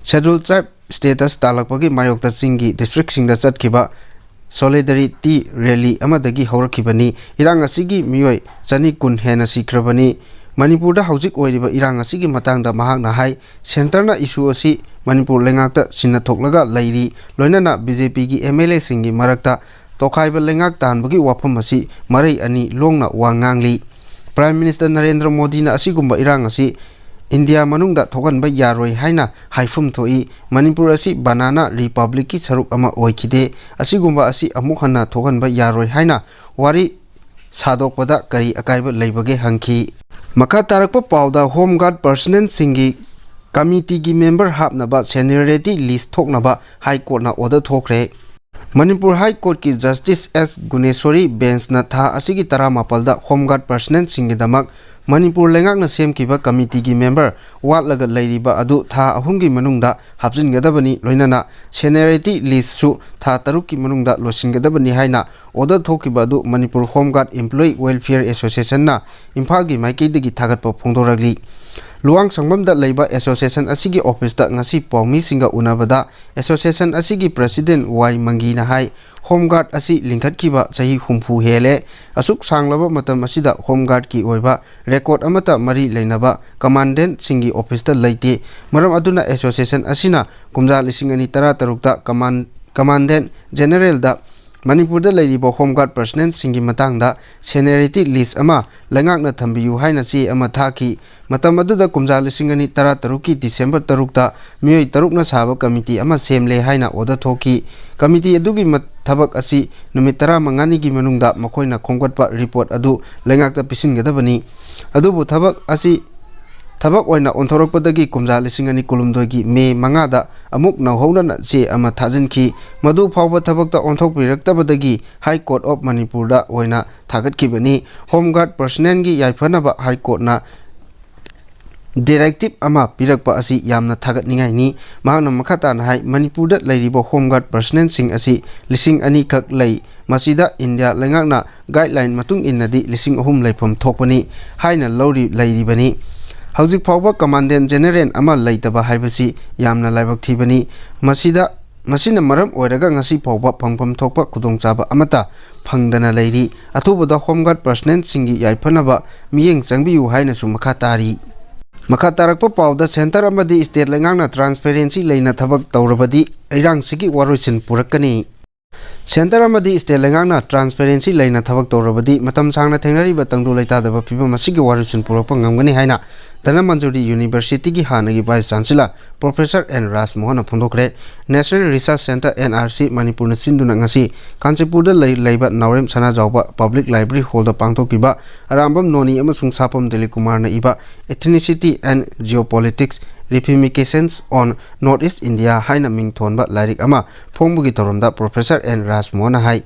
ꯁꯦꯗꯨꯜ ꯇ꯭ꯔꯥꯏꯕ ꯁ꯭ꯇꯦꯇꯁ ꯇꯥꯜꯂꯛꯄꯒꯤ ꯃꯥꯌꯣꯛꯇ ꯆꯤꯡꯒꯤ ꯗꯤꯁꯇ꯭ꯔꯤꯛꯁꯤꯡꯗ ꯆꯠꯈꯤꯕ ꯁꯣꯂꯤꯗꯔꯤꯇꯤ ꯔꯦꯂꯤ ꯑꯃꯗꯒꯤ ꯍꯧꯔꯛꯈꯤꯕꯅꯤ꯫ ꯏꯔꯥꯡ ꯑꯁꯤꯒꯤ ꯃꯤꯑꯣꯏ ꯆꯅꯤ ꯀꯨꯟ ꯍꯦꯟꯅ ꯁꯤꯈ꯭ꯔꯕꯅꯤ꯫ ꯃꯅꯤꯄꯨꯔꯗ ꯍꯧꯖꯤꯛ ꯑꯣꯏꯔꯤꯕ ꯏꯔꯥꯡ ꯑꯁꯤꯒꯤ ꯃꯇꯥꯡꯗ ꯃꯍꯥꯛꯅ ꯍꯥꯏ, ꯁꯦꯟꯇꯔꯅ ꯏꯁꯨ ꯑꯁꯤ ꯃꯅꯤꯄꯨꯔ ꯂꯩꯉꯥꯛꯇ ꯁꯤꯟꯅꯊꯣꯛꯂꯒ ꯂꯩꯔꯤ, ꯂꯣꯏꯅꯅ ꯕꯤ ꯖꯦ ꯄꯤꯒꯤ ꯑꯦꯝ ꯑꯦꯜ ꯑꯦꯁꯤꯡꯒꯤ ꯃꯔꯛꯇ ꯇꯣꯈꯥꯏꯕ ꯂꯩꯉꯥꯛ ꯇꯥꯟꯕꯒꯤ ꯋꯥꯐꯝ ꯑꯁꯤ ꯃꯔꯩ ꯑꯅꯤ ꯂꯣꯡꯅ ꯋꯥ ꯉꯥꯡꯂꯤ꯫ ꯄ꯭ꯔꯥꯏꯝ ꯃꯤꯅꯤꯁꯇꯔ ꯅꯔꯦꯟꯗ꯭ꯔ ꯃꯣꯗꯤꯅ ꯑꯁꯤꯒꯨꯝꯕ ꯏꯔꯥꯡ ꯑꯁꯤ ꯏꯟꯗꯤꯌꯥ ꯃꯅꯨꯡꯗ ꯊꯣꯛꯍꯟꯕ ꯌꯥꯔꯣꯏ ꯍꯥꯏꯅ ꯍꯥꯏꯐꯝ ꯊꯣꯛꯏ꯫ ꯃꯅꯤꯄꯨꯔ ꯑꯁꯤ ꯕꯅꯥꯅꯥ ꯔꯤꯄꯕ꯭ꯂꯤꯛꯀꯤ ꯁꯔꯨꯛ ꯑꯃ ꯑꯣꯏꯈꯤꯗꯦ꯫ ꯑꯁꯤꯒꯨꯝꯕ ꯑꯁꯤ ꯑꯃꯨꯛ ꯍꯟꯅ ꯊꯣꯛꯍꯟꯕ ꯌꯥꯔꯣꯏ ꯍꯥꯏꯅ ꯋꯥꯔꯤ ꯁꯥꯗꯣꯛꯄꯗ ꯀꯔꯤ ꯑꯀꯥꯏꯕ ꯂꯩꯕꯒꯦ ꯍꯪꯈꯤ꯫ ꯃꯈꯥ ꯇꯥꯔꯛꯄ ꯄꯥꯎꯗ ꯍꯣꯝ ꯒꯥꯔꯗ ꯄꯔꯁꯅꯦꯜꯁꯤꯡꯒꯤ ꯀꯃꯤꯇꯤꯒꯤ ꯃꯦꯝꯕꯔ ꯍꯥꯞꯅꯕ ꯁꯦꯅꯤꯌꯔꯤꯇꯤ ꯂꯤꯁ ꯊꯣꯛꯅꯕ ꯍꯥꯏ ꯀꯣꯔꯠꯅ ꯑꯣꯔꯗꯔ ꯊꯣꯛꯈ꯭ꯔꯦ꯫ ꯃꯅꯤꯄꯨꯔ ꯍꯥꯏ ꯀꯣꯔꯠꯀꯤ ꯖꯁꯇꯤꯁ ꯑꯦꯁ ꯒꯨꯅꯦꯁꯣꯔꯤ ꯕꯦꯟꯁꯅ ꯊꯥ ꯑꯁꯤꯒꯤ ꯇꯔꯥꯃꯥꯄꯜꯗ ꯍꯣꯝ ꯒꯥꯔꯗ ꯄꯔꯁꯅꯦꯜꯁꯤꯡꯒꯤꯗꯃꯛ ꯃꯅꯤꯄꯨꯔ ꯂꯩꯉꯥꯛꯅ ꯁꯦꯝꯈꯤꯕ ꯀꯃꯤꯇꯤꯒꯤ ꯃꯦꯝꯕꯔ ꯋꯥꯠꯂꯒ ꯂꯩꯔꯤꯕ ꯑꯗꯨ ꯊꯥ ꯑꯍꯨꯝꯒꯤ ꯃꯅꯨꯡꯗ ꯍꯥꯞꯆꯤꯟꯒꯗꯕꯅꯤ, ꯂꯣꯏꯅꯅ ꯁꯦꯅꯤꯌꯔꯤꯇꯤ ꯂꯤꯁꯁꯨ ꯊꯥ ꯇꯔꯨꯛꯀꯤ ꯃꯅꯨꯡꯗ ꯂꯣꯏꯁꯤꯟꯒꯗꯕꯅꯤ ꯍꯥꯏꯅ ꯑꯣꯔꯗꯔ ꯊꯣꯛꯈꯤꯕ ꯑꯗꯨ ꯃꯅꯤꯄꯨꯔ ꯍꯣꯝ ꯒꯥꯔꯗ ꯏꯝꯄ꯭ꯂꯣꯌꯤ ꯋꯦꯜꯐꯤꯌꯔ ꯑꯦꯁꯣꯁꯤꯌꯦꯁꯟꯅ ꯏꯝꯐꯥꯜꯒꯤ ꯃꯥꯏꯀꯩꯗꯒꯤ ꯊꯥꯒꯠꯄ ꯐꯣꯡꯗꯣꯔꯛꯂꯤ꯫ ꯂꯨꯋꯥꯡꯁꯪꯕꯝꯗ ꯂꯩꯕ ꯑꯦꯁꯣꯁꯤꯌꯦꯁꯟ ꯑꯁꯤꯒꯤ ꯑꯣꯐꯤꯁꯇ ꯉꯁꯤ ꯄꯥꯎꯃꯤꯁꯤꯡꯒ ꯎꯅꯕꯗ ꯑꯦꯁꯣꯁꯤꯌꯦꯁꯟ ꯑꯁꯤꯒꯤ ꯄ꯭ꯔꯦꯁꯤꯗꯦꯟꯠ ꯋꯥꯏ ꯃꯪꯒꯤꯅ ꯍꯥꯏ, ꯍꯣꯝ ꯒꯥꯔꯗ ꯑꯁꯤ ꯂꯤꯡꯈꯠꯈꯤꯕ ꯆꯍꯤ ꯍꯨꯝꯐꯨ ꯍꯦꯜꯂꯦ꯫ ꯑꯁꯨꯛ ꯁꯥꯡꯂꯕ ꯃꯇꯝ ꯑꯁꯤꯗ ꯍꯣꯝ ꯒꯥꯔꯗꯀꯤ ꯑꯣꯏꯕ ꯔꯦꯀꯣꯔꯗ ꯑꯃꯠꯇ ꯃꯔꯤ ꯂꯩꯅꯕ ꯀꯃꯥꯟꯗꯦꯟꯠꯁꯤꯡꯒꯤ ꯑꯣꯐꯤꯁꯇ ꯂꯩꯇꯦ꯫ ꯃꯔꯝ ꯑꯗꯨꯅ ꯑꯦꯁꯣꯁꯤꯌꯦꯁꯟ ꯑꯁꯤꯅ ꯀꯨꯝꯖꯥ ꯂꯤꯁꯤꯡ ꯑꯅꯤ ꯇꯔꯥꯇꯔꯨꯛꯇ ꯀꯃꯥꯟ-, ꯀꯃꯥꯟꯗꯦꯟꯠ ꯖꯦꯅꯔꯦꯜꯗ ꯃꯅꯤꯄꯨꯔꯗ ꯂꯩꯔꯤꯕ ꯍꯣꯝ ꯒꯥꯔꯗ ꯄꯔꯁꯅꯦꯜꯁꯤꯡꯒꯤ ꯃꯇꯥꯡꯗ ꯁꯦꯅꯤꯌꯔꯤꯇꯤ ꯂꯤꯁ ꯑꯃ ꯂꯩꯉꯥꯛꯅ ꯊꯝꯕꯤꯌꯨ ꯍꯥꯏꯅ ꯆꯦ ꯑꯃ ꯊꯥꯈꯤ꯫ ꯃꯇꯝ ꯑꯗꯨꯗ ꯀꯨꯝꯖꯥ ꯂꯤꯁꯤꯡ ꯑꯅꯤ ꯇꯔꯥꯇꯔꯨꯛꯀꯤ ꯗꯤꯁꯦꯝꯕꯔ ꯇꯔꯨꯛꯇ ꯃꯤꯑꯣꯏ ꯇꯔꯨꯛꯅ ꯁꯥꯕ ꯀꯃꯤꯇꯤ ꯑꯃ ꯁꯦꯝꯂꯦ ꯍꯥꯏꯅ ꯑꯣꯔꯗꯔ ꯊꯣꯛꯈꯤ꯫ ꯀꯃꯤꯇꯤ ꯑꯗꯨꯒꯤ ꯃ-, ꯊꯕꯛ ꯑꯁꯤ ꯅꯨꯃꯤꯠ ꯇꯔꯥꯃꯉꯥꯅꯤꯒꯤ ꯃꯅꯨꯡꯗ ꯃꯈꯣꯏꯅ ꯈꯣꯝꯒꯠꯄ ꯔꯤꯄꯣꯔꯠ ꯑꯗꯨ ꯂꯩꯉꯥꯛꯇ ꯄꯤꯁꯤꯟꯒꯗꯕꯅꯤ꯫ ꯑꯗꯨꯕꯨ ꯊꯕꯛ ꯑꯁꯤ, ꯊꯕꯛ ꯑꯣꯏꯅ ꯑꯣꯟꯊꯣꯔꯛꯄꯗꯒꯤ ꯀꯨꯝꯖꯥ ꯂꯤꯁꯤꯡ ꯑꯅꯤ ꯀꯨꯟꯍꯨꯝꯗꯣꯏꯒꯤ ꯃꯦ ꯃꯉꯥꯗ ꯑꯃꯨꯛ ꯅꯧꯍꯧꯅꯅ ꯆꯦ ꯑꯃ ꯊꯥꯖꯤꯟꯈꯤ꯫ ꯃꯗꯨ ꯐꯥꯎꯕ ꯊꯕꯛꯇ ꯑꯣꯟꯊꯣꯛꯄꯤꯔꯛꯇꯕꯗꯒꯤ ꯍꯥꯏ ꯀꯣꯔꯠ ꯑꯣꯐ ꯃꯅꯤꯄꯨꯔꯗ ꯑꯣꯏꯅ ꯊꯥꯒꯠꯈꯤꯕꯅꯤ꯫ ꯍꯣꯝ ꯒꯥꯔꯗ ꯄꯔꯁꯅꯦꯜꯒꯤ ꯌꯥꯏꯐꯅꯕ ꯍꯥꯏ ꯀꯣꯔꯠꯅ ꯗꯤꯔꯦꯛꯇꯤꯞ ꯑꯃ ꯄꯤꯔꯛꯄ ꯑꯁꯤ ꯌꯥꯝꯅ ꯊꯥꯒꯠꯅꯤꯡꯉꯥꯏꯅꯤ꯫ ꯃꯍꯥꯛꯅ ꯃꯈꯥ ꯇꯥꯅ ꯍꯥꯏ, ꯃꯅꯤꯄꯨꯔꯗ ꯂꯩꯔꯤꯕ ꯍꯣꯝ ꯒꯥꯔꯗ ꯄꯔꯁꯅꯦꯜꯁꯤꯡ ꯑꯁꯤ ꯂꯤꯁꯤꯡ ꯑꯅꯤꯈꯛ ꯂꯩ꯫ ꯃꯁꯤꯗ ꯏꯟꯗꯤꯌꯥ ꯂꯩꯉꯥꯛꯅ ꯒꯥꯏꯗꯂꯥꯏꯟ ꯃꯇꯨꯡ ꯏꯟꯅꯗꯤ ꯂꯤꯁꯤꯡ ꯑꯍꯨꯝ ꯂꯩꯐꯝ ꯊꯣꯛꯄꯅꯤ ꯍꯥꯏꯅ ꯂꯧꯔꯤ, ꯂꯩꯔꯤꯕꯅꯤ꯫ ꯍꯧꯖꯤꯛ ꯐꯥꯎꯕ ꯀꯃꯥꯟꯗꯦꯟꯠ ꯖꯦꯅꯔꯦꯜ ꯑꯃ ꯂꯩꯇꯕ ꯍꯥꯏꯕꯁꯤ ꯌꯥꯝꯅ ꯂꯥꯏꯕꯛ ꯊꯤꯕꯅꯤ꯫ ꯃꯁꯤꯗ, ꯃꯁꯤꯅ ꯃꯔꯝ ꯑꯣꯏꯔꯒ ꯉꯁꯤ ꯐꯥꯎꯕ ꯐꯪꯐꯝ ꯊꯣꯛꯄ ꯈꯨꯗꯣꯡꯆꯥꯕ ꯑꯃꯠꯇ ꯐꯪꯗꯅ ꯂꯩꯔꯤ꯫ ꯑꯊꯨꯕꯗ ꯍꯣꯝ ꯒꯥꯔꯗ ꯄꯔꯁꯅꯦꯜꯁꯤꯡꯒꯤ ꯌꯥꯏꯐꯅꯕ ꯃꯤꯠꯌꯦꯡ ꯆꯪꯕꯤꯌꯨ ꯍꯥꯏꯅꯁꯨ ꯃꯈꯥ ꯇꯥꯔꯤ꯫ ꯃꯈꯥ ꯇꯥꯔꯛꯄ ꯄꯥꯎꯗ, ꯁꯦꯟꯇꯔ ꯑꯃꯗꯤ ꯁ꯭ꯇꯦꯠ ꯂꯩꯉꯥꯛꯅ ꯇ꯭ꯔꯥꯟꯁꯄꯦꯔꯦꯟꯁꯤ ꯂꯩꯅ ꯊꯕꯛ ꯇꯧꯔꯕꯗꯤ ꯏꯔꯥꯡꯁꯤꯒꯤ ꯋꯥꯔꯣꯏꯁꯤꯟ ꯄꯨꯔꯛꯀꯅꯤ꯫ ꯁꯦꯟꯇꯔ ꯑꯃꯗꯤ ꯁ꯭ꯇꯦꯠ ꯂꯩꯉꯥꯛꯅ ꯇ꯭ꯔꯥꯟꯁꯄꯦꯔꯦꯟꯁꯤ ꯂꯩꯅ ꯊꯕꯛ ꯇꯧꯔꯕꯗꯤ ꯃꯇꯝ ꯁꯥꯡꯅ ꯊꯦꯡꯅꯔꯤꯕ ꯇꯪꯗꯨ ꯂꯩꯇꯥꯗꯕ ꯐꯤꯕꯝ ꯑꯁꯤꯒꯤ ꯋꯥꯔꯣꯏꯁꯤꯟ ꯄꯨꯔꯛꯄ ꯉꯝꯒꯅꯤ ꯍꯥꯏꯅ ꯙꯅꯃꯟꯖꯨꯔꯤ ꯌꯨꯅꯤꯚꯔꯁꯤꯇꯤꯒꯤ ꯍꯥꯟꯅꯒꯤ ꯚꯥꯏꯁ ꯆꯥꯟꯁꯦꯂꯔ ꯄ꯭ꯔꯣꯐꯦꯁꯔ ꯑꯦꯟ ꯔꯥꯖꯃꯣꯍꯟꯅ ꯐꯣꯡꯗꯣꯛꯈ꯭ꯔꯦ꯫ National research centre, N R C, ꯃꯅꯤꯄꯨꯔꯅ ꯁꯤꯟꯗꯨꯅ ꯉꯁꯤ ꯀꯥꯟꯆꯤꯄꯨꯔꯗ ꯂꯩ-, ꯂꯩꯕ ꯅꯥꯎꯔꯦꯝ ꯁꯅꯥꯖꯥꯎꯕ ꯄꯕ꯭ꯂꯤꯛ ꯂꯥꯏꯕ꯭ꯔꯦꯔꯤ ꯍꯣꯜꯗ ꯄꯥꯡꯊꯣꯛꯈꯤꯕ ꯑꯔꯥꯝꯕꯝ ꯅꯣꯅꯤ ꯑꯃꯁꯨꯡ ꯁꯥꯄꯝ ꯗꯤꯂꯤꯞ ꯀꯨꯃꯥꯔꯅ ꯏꯕ Ethnicity and Geopolitics: Ramifications on North East India ꯍꯥꯏꯅ ꯃꯤꯡ ꯊꯣꯟꯕ ꯂꯥꯏꯔꯤꯛ ꯑꯃ ꯐꯣꯡꯕꯒꯤ ꯊꯧꯔꯝꯗ ꯄ꯭ꯔꯣꯐꯦꯁꯔ ꯑꯦꯟ ꯔꯥꯖꯃꯣꯍꯟꯅ ꯍꯥꯏ,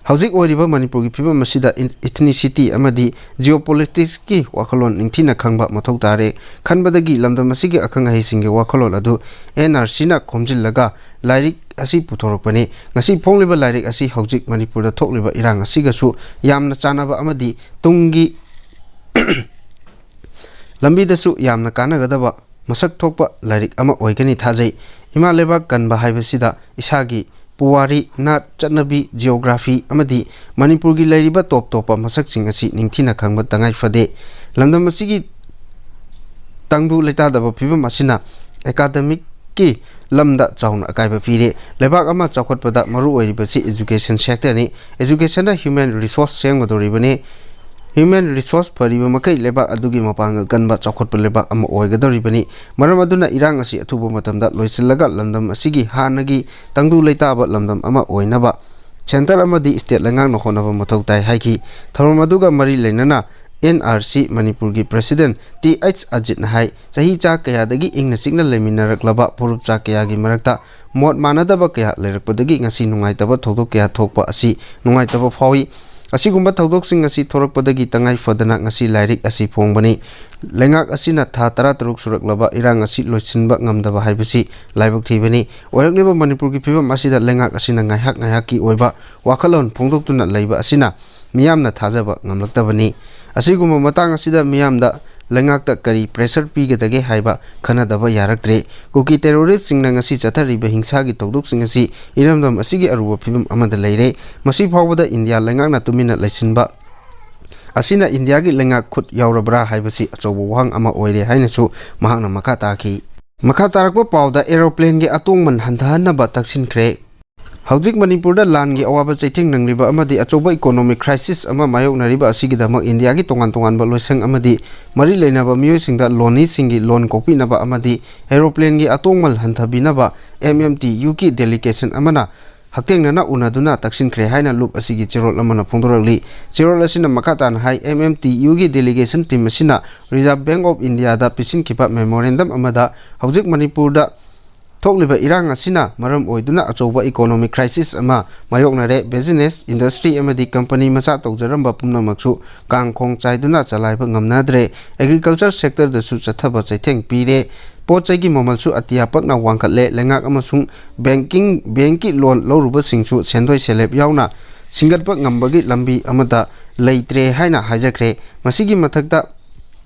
ꯍꯧꯖꯤꯛ ꯑꯣꯏꯔꯤꯕ ꯃꯅꯤꯄꯨꯔꯒꯤ ꯐꯤꯕꯝ ꯑꯁꯤꯗ ꯏꯟ-, ꯏꯊꯤꯅꯤꯁꯤꯇꯤ ꯑꯃꯗꯤ ꯖꯤꯑꯣꯄꯣꯂꯤꯇꯤꯛꯁꯀꯤ ꯋꯥꯈꯜꯂꯣꯟ ꯅꯤꯡꯊꯤꯅ ꯈꯪꯕ ꯃꯊꯧ ꯇꯥꯔꯦ꯫ ꯈꯟꯕꯗꯒꯤ ꯂꯝꯗꯝ ꯑꯁꯤꯒꯤ ꯑꯈꯪ ꯑꯍꯩꯁꯤꯡꯒꯤ ꯋꯥꯈꯜꯂꯣꯟ ꯑꯗꯨ ꯑꯦꯟ ꯑꯥꯔ ꯁꯤꯅ ꯈꯣꯝꯖꯤꯜꯂꯒ ꯂꯥꯏꯔꯤꯛ ꯑꯁꯤ ꯄꯨꯊꯣꯔꯛꯄꯅꯤ꯫ ꯉꯁꯤ ꯐꯣꯡꯂꯤꯕ ꯂꯥꯏꯔꯤꯛ ꯑꯁꯤ ꯍꯧꯖꯤꯛ ꯃꯅꯤꯄꯨꯔꯗ ꯊꯣꯛꯂꯤꯕ ꯏꯔꯥꯡ ꯑꯁꯤꯒꯁꯨ ꯌꯥꯝꯅ ꯆꯥꯟꯅꯕ ꯑꯃꯗꯤ ꯇꯨꯡꯒꯤ ꯂꯝꯕꯤꯗꯁꯨ ꯌꯥꯝꯅ ꯀꯥꯟꯅꯒꯗꯕ ꯃꯁꯛ ꯊꯣꯛꯄ ꯂꯥꯏꯔꯤꯛ ꯑꯃ ꯑꯣꯏꯒꯅꯤ ꯊꯥꯖꯩ꯫ ꯏꯃꯥ ꯂꯩꯕꯥꯛ ꯀꯟꯕ ꯍꯥꯏꯕꯁꯤꯗ ꯏꯁꯥꯒꯤ ꯄꯨꯋꯥꯔꯤ, ꯅꯥꯠ, ꯆꯠꯅꯕꯤ, ꯖꯤꯑꯣꯒ꯭ꯔꯥꯐꯤ ꯑꯃꯗꯤ ꯃꯅꯤꯄꯨꯔꯒꯤ ꯂꯩꯔꯤꯕ ꯇꯣꯞ ꯇꯣꯞꯄ ꯃꯁꯛꯁꯤꯡ ꯑꯁꯤ ꯅꯤꯡꯊꯤꯅ ꯈꯪꯕ ꯇꯉꯥꯏ ꯐꯗꯦ꯫ ꯂꯝꯗꯝ ꯑꯁꯤꯒꯤ ꯇꯪꯗꯨ ꯂꯩꯇꯥꯗꯕ ꯐꯤꯕꯝ ꯑꯁꯤꯅ ꯑꯦꯀꯥꯗꯃꯤꯛꯀꯤ ꯂꯝꯗ ꯆꯥꯎꯅ ꯑꯀꯥꯏꯕ ꯄꯤꯔꯦ꯫ ꯂꯩꯕꯥꯛ ꯑꯃ ꯆꯥꯎꯈꯠꯄꯗ ꯃꯔꯨ ꯑꯣꯏꯔꯤꯕꯁꯤ education sectorꯅꯤ꯫ Educationꯅ human resource ꯁꯦꯝꯒꯗꯧꯔꯤꯕꯅꯤ꯫ Human resource ꯐꯔꯤꯕ ꯃꯈꯩ ꯂꯩꯕꯥꯛ ꯑꯗꯨꯒꯤ ꯃꯄꯥꯡꯒꯜ ꯀꯟꯕ ꯆꯥꯎꯈꯠꯄ ꯂꯩꯕꯥꯛ ꯑꯃ ꯑꯣꯏꯒꯗꯧꯔꯤꯕꯅꯤ꯫ ꯃꯔꯝ ꯑꯗꯨꯅ ꯏꯔꯥꯡ ꯑꯁꯤ ꯑꯊꯨꯕ ꯃꯇꯝꯗ ꯂꯣꯏꯁꯤꯜꯂꯒ ꯂꯝꯗꯝ ꯑꯁꯤꯒꯤ ꯍꯥꯟꯅꯒꯤ ꯇꯪꯗꯨ ꯂꯩꯇꯥꯕ ꯂꯝꯗꯝ ꯑꯃ ꯑꯣꯏꯅꯕ centre ꯑꯃꯗꯤ state ꯂꯩꯉꯥꯛꯅ ꯍꯣꯠꯅꯕ ꯃꯊꯧ ꯇꯥꯏ ꯍꯥꯏꯈꯤ꯫ ꯊꯧꯔꯝ ꯑꯗꯨꯒ ꯃꯔꯤ ꯂꯩꯅꯅ N R C ꯃꯅꯤꯄꯨꯔꯒꯤ president T H ꯑꯖꯤꯠꯅ ꯍꯥꯏ, ꯆꯍꯤ ꯆꯥ ꯀꯌꯥꯗꯒꯤ ꯏꯪꯅ ꯆꯤꯛꯅ ꯂꯩꯃꯤꯟꯅꯔꯛꯂꯕ ꯐꯨꯔꯨꯞ ꯆꯥ ꯀꯌꯥꯒꯤ ꯃꯔꯛꯇ ꯃꯣꯠ ꯃꯥꯟꯅꯗꯕ ꯀꯌꯥ ꯂꯩꯔꯛꯄꯗꯒꯤ ꯉꯁꯤ ꯅꯨꯡꯉꯥꯏꯇꯕ ꯊꯧꯗꯣꯛ ꯀꯌꯥ ꯊꯣꯛꯄ ꯑꯁꯤ ꯅꯨꯡꯉꯥꯏꯇꯕ ꯐꯥꯎꯏ꯫ ꯑꯁꯤꯒꯨꯝꯕ ꯊꯧꯗꯣꯛꯁꯤꯡ ꯑꯁꯤ ꯊꯣꯔꯛꯄꯗꯒꯤ ꯇꯉꯥꯏ ꯐꯗꯅ ꯉꯁꯤ ꯂꯥꯏꯔꯤꯛ ꯑꯁꯤ ꯐꯣꯡꯕꯅꯤ꯫ ꯂꯩꯉꯥꯛ ꯑꯁꯤꯅ ꯊꯥ ꯇꯔꯥꯇꯔꯨꯛ ꯁꯨꯔꯛꯂꯕ ꯏꯔꯥꯡ ꯑꯁꯤ ꯂꯣꯏꯁꯤꯟꯕ ꯉꯝꯗꯕ ꯍꯥꯏꯕꯁꯤ ꯂꯥꯏꯕꯛ ꯊꯤꯕꯅꯤ꯫ ꯑꯣꯏꯔꯛꯂꯤꯕ ꯃꯅꯤꯄꯨꯔꯒꯤ ꯐꯤꯕꯝ ꯑꯁꯤꯗ ꯂꯩꯉꯥꯛ ꯑꯁꯤꯅ ꯉꯥꯏꯍꯥꯛ ꯉꯥꯏꯍꯥꯛꯀꯤ ꯑꯣꯏꯕ ꯋꯥꯈꯜꯂꯣꯟ ꯐꯣꯡꯗꯣꯛꯇꯨꯅ ꯂꯩꯕ ꯑꯁꯤꯅ ꯃꯤꯌꯥꯝꯅ ꯊꯥꯖꯕ ꯉꯝꯂꯛꯇꯕꯅꯤ꯫ ꯑꯁꯤꯒꯨꯝꯕ ꯃꯇꯥꯡ ꯑꯁꯤꯗ ꯃꯤꯌꯥꯝꯗ ꯂꯩꯉꯥꯛꯇ ꯀꯔꯤ pressure ꯄꯤꯒꯗꯒꯦ ꯍꯥꯏꯕ ꯈꯟꯅꯗꯕ ꯌꯥꯔꯛꯇ꯭ꯔꯦ꯫ ꯀꯨꯀꯤ terroristꯁꯤꯡꯅ ꯉꯁꯤ ꯆꯠꯊꯔꯤꯕ ꯍꯤꯡꯁꯥꯒꯤ ꯊꯧꯗꯣꯛꯁꯤꯡ ꯑꯁꯤ ꯏꯔꯝꯗꯝ ꯑꯁꯤꯒꯤ ꯑꯔꯨꯕ ꯐꯤꯕꯝ ꯑꯃꯗ ꯂꯩꯔꯦ꯫ ꯃꯁꯤ ꯐꯥꯎꯕꯗ ꯏꯟꯗꯤꯌꯥ ꯂꯩꯉꯥꯛꯅ ꯇꯨꯃꯤꯟꯅ ꯂꯩꯁꯤꯟꯕ ꯑꯁꯤꯅ ꯏꯟꯗꯤꯌꯥꯒꯤ ꯂꯩꯉꯥꯛ ꯈꯨꯠ ꯌꯥꯎꯔꯕ꯭ꯔꯥ ꯍꯥꯏꯕꯁꯤ ꯑꯆꯧꯕ ꯋꯥꯍꯪ ꯑꯃ ꯑꯣꯏꯔꯦ ꯍꯥꯏꯅꯁꯨ ꯃꯍꯥꯛꯅ ꯃꯈꯥ ꯇꯥꯈꯤ꯫ ꯃꯈꯥ ꯇꯥꯔꯛꯄ ꯄꯥꯎꯗ aeroplaneꯒꯤ ꯑꯇꯣꯡꯃꯟ ꯍꯟꯊꯍꯟꯅꯕ ꯇꯛꯁꯤꯟꯈ꯭ꯔꯦ꯫ ꯍꯧꯖꯤꯛ ꯃꯅꯤꯄꯨꯔꯗ ꯂꯥꯟꯒꯤ ꯑꯋꯥꯕ ꯆꯩꯊꯦꯡ ꯅꯪꯂꯤꯕ ꯑꯃꯗꯤ ꯑꯆꯧꯕ economic crisis ꯑꯃ ꯃꯥꯌꯣꯛꯅꯔꯤꯕ ꯑꯁꯤꯒꯤꯗꯃꯛ ꯏꯟꯗꯤꯌꯥꯒꯤ ꯇꯣꯉꯥꯟ ꯇꯣꯉꯥꯟꯕ ꯂꯣꯏꯁꯪ ꯑꯃꯗꯤ ꯃꯔꯤ ꯂꯩꯅꯕ ꯃꯤꯑꯣꯏꯁꯤꯡꯗ ꯂꯣꯟꯅꯤꯁꯤꯡꯒꯤ ꯂꯣꯟ ꯀꯣꯛꯄꯤꯅꯕ ꯑꯃꯗꯤ aeroplaneꯒꯤ ꯑꯇꯣꯡꯃꯜ ꯍꯟꯊꯕꯤꯅꯕ M M T Uꯒꯤ delegation ꯑꯃꯅ ꯍꯛꯊꯦꯡꯅꯅ ꯎꯅꯗꯨꯅ ꯇꯛꯁꯤꯟꯈ꯭ꯔꯦ ꯍꯥꯏꯅ ꯂꯨꯞ ꯑꯁꯤꯒꯤ ꯆꯦꯔꯣꯜ ꯑꯃꯅ ꯐꯣꯡꯗꯣꯔꯛꯂꯤ꯫ ꯆꯦꯔꯣꯜ ꯑꯁꯤꯅ ꯃꯈꯥ ꯇꯥꯅ ꯍꯥꯏ, M M T Uꯒꯤ delegation team ꯑꯁꯤꯅ Reserve Bank of Indiaꯗ ꯄꯤꯁꯤꯟꯈꯤꯕ memorandum ꯑꯃꯗ ꯍꯧꯖꯤꯛ ꯃꯅꯤꯄꯨꯔꯗ ꯊꯣꯛꯂꯤꯕ ꯏꯔꯥꯡ ꯑꯁꯤꯅ ꯃꯔꯝ ꯑꯣꯏꯗꯨꯅ ꯑꯆꯧꯕ economic crisis ꯑꯃ ꯃꯥꯌꯣꯛꯅꯔꯦ꯫ Business, industry ꯑꯃꯗꯤ company ꯃꯆꯥ ꯇꯧꯖꯔꯝꯕ ꯄꯨꯝꯅꯃꯛꯁꯨ ꯀꯥꯡ ꯈꯣꯡ ꯆꯥꯏꯗꯨꯅ ꯆꯂꯥꯏꯕ ꯉꯝꯅꯗ꯭ꯔꯦ꯫ Agriculture sectorꯗꯁꯨ ꯆꯠꯊꯕ ꯆꯩꯊꯦꯡ ꯄꯤꯔꯦ꯫ ꯄꯣꯠ ꯆꯩꯒꯤ ꯃꯃꯜꯁꯨ ꯑꯇꯤꯌꯥ ꯄꯛꯅ ꯋꯥꯡꯈꯠꯂꯦ꯫ ꯂꯩꯉꯥꯛ ꯑꯃꯁꯨꯡ banking, bankꯀꯤ loan ꯂꯧꯔꯨꯕꯁꯤꯡꯁꯨ ꯁꯦꯟꯗꯣꯏ ꯁꯦꯂꯦꯞ ꯌꯥꯎꯅ ꯁꯤꯡꯒꯠꯄ ꯉꯝꯕꯒꯤ ꯂꯝꯕꯤ ꯑꯃꯠꯇ ꯂꯩꯇ꯭ꯔꯦ ꯍꯥꯏꯅ ꯍꯥꯏꯖꯈ꯭ꯔꯦ꯫ ꯃꯁꯤꯒꯤ ꯃꯊꯛꯇ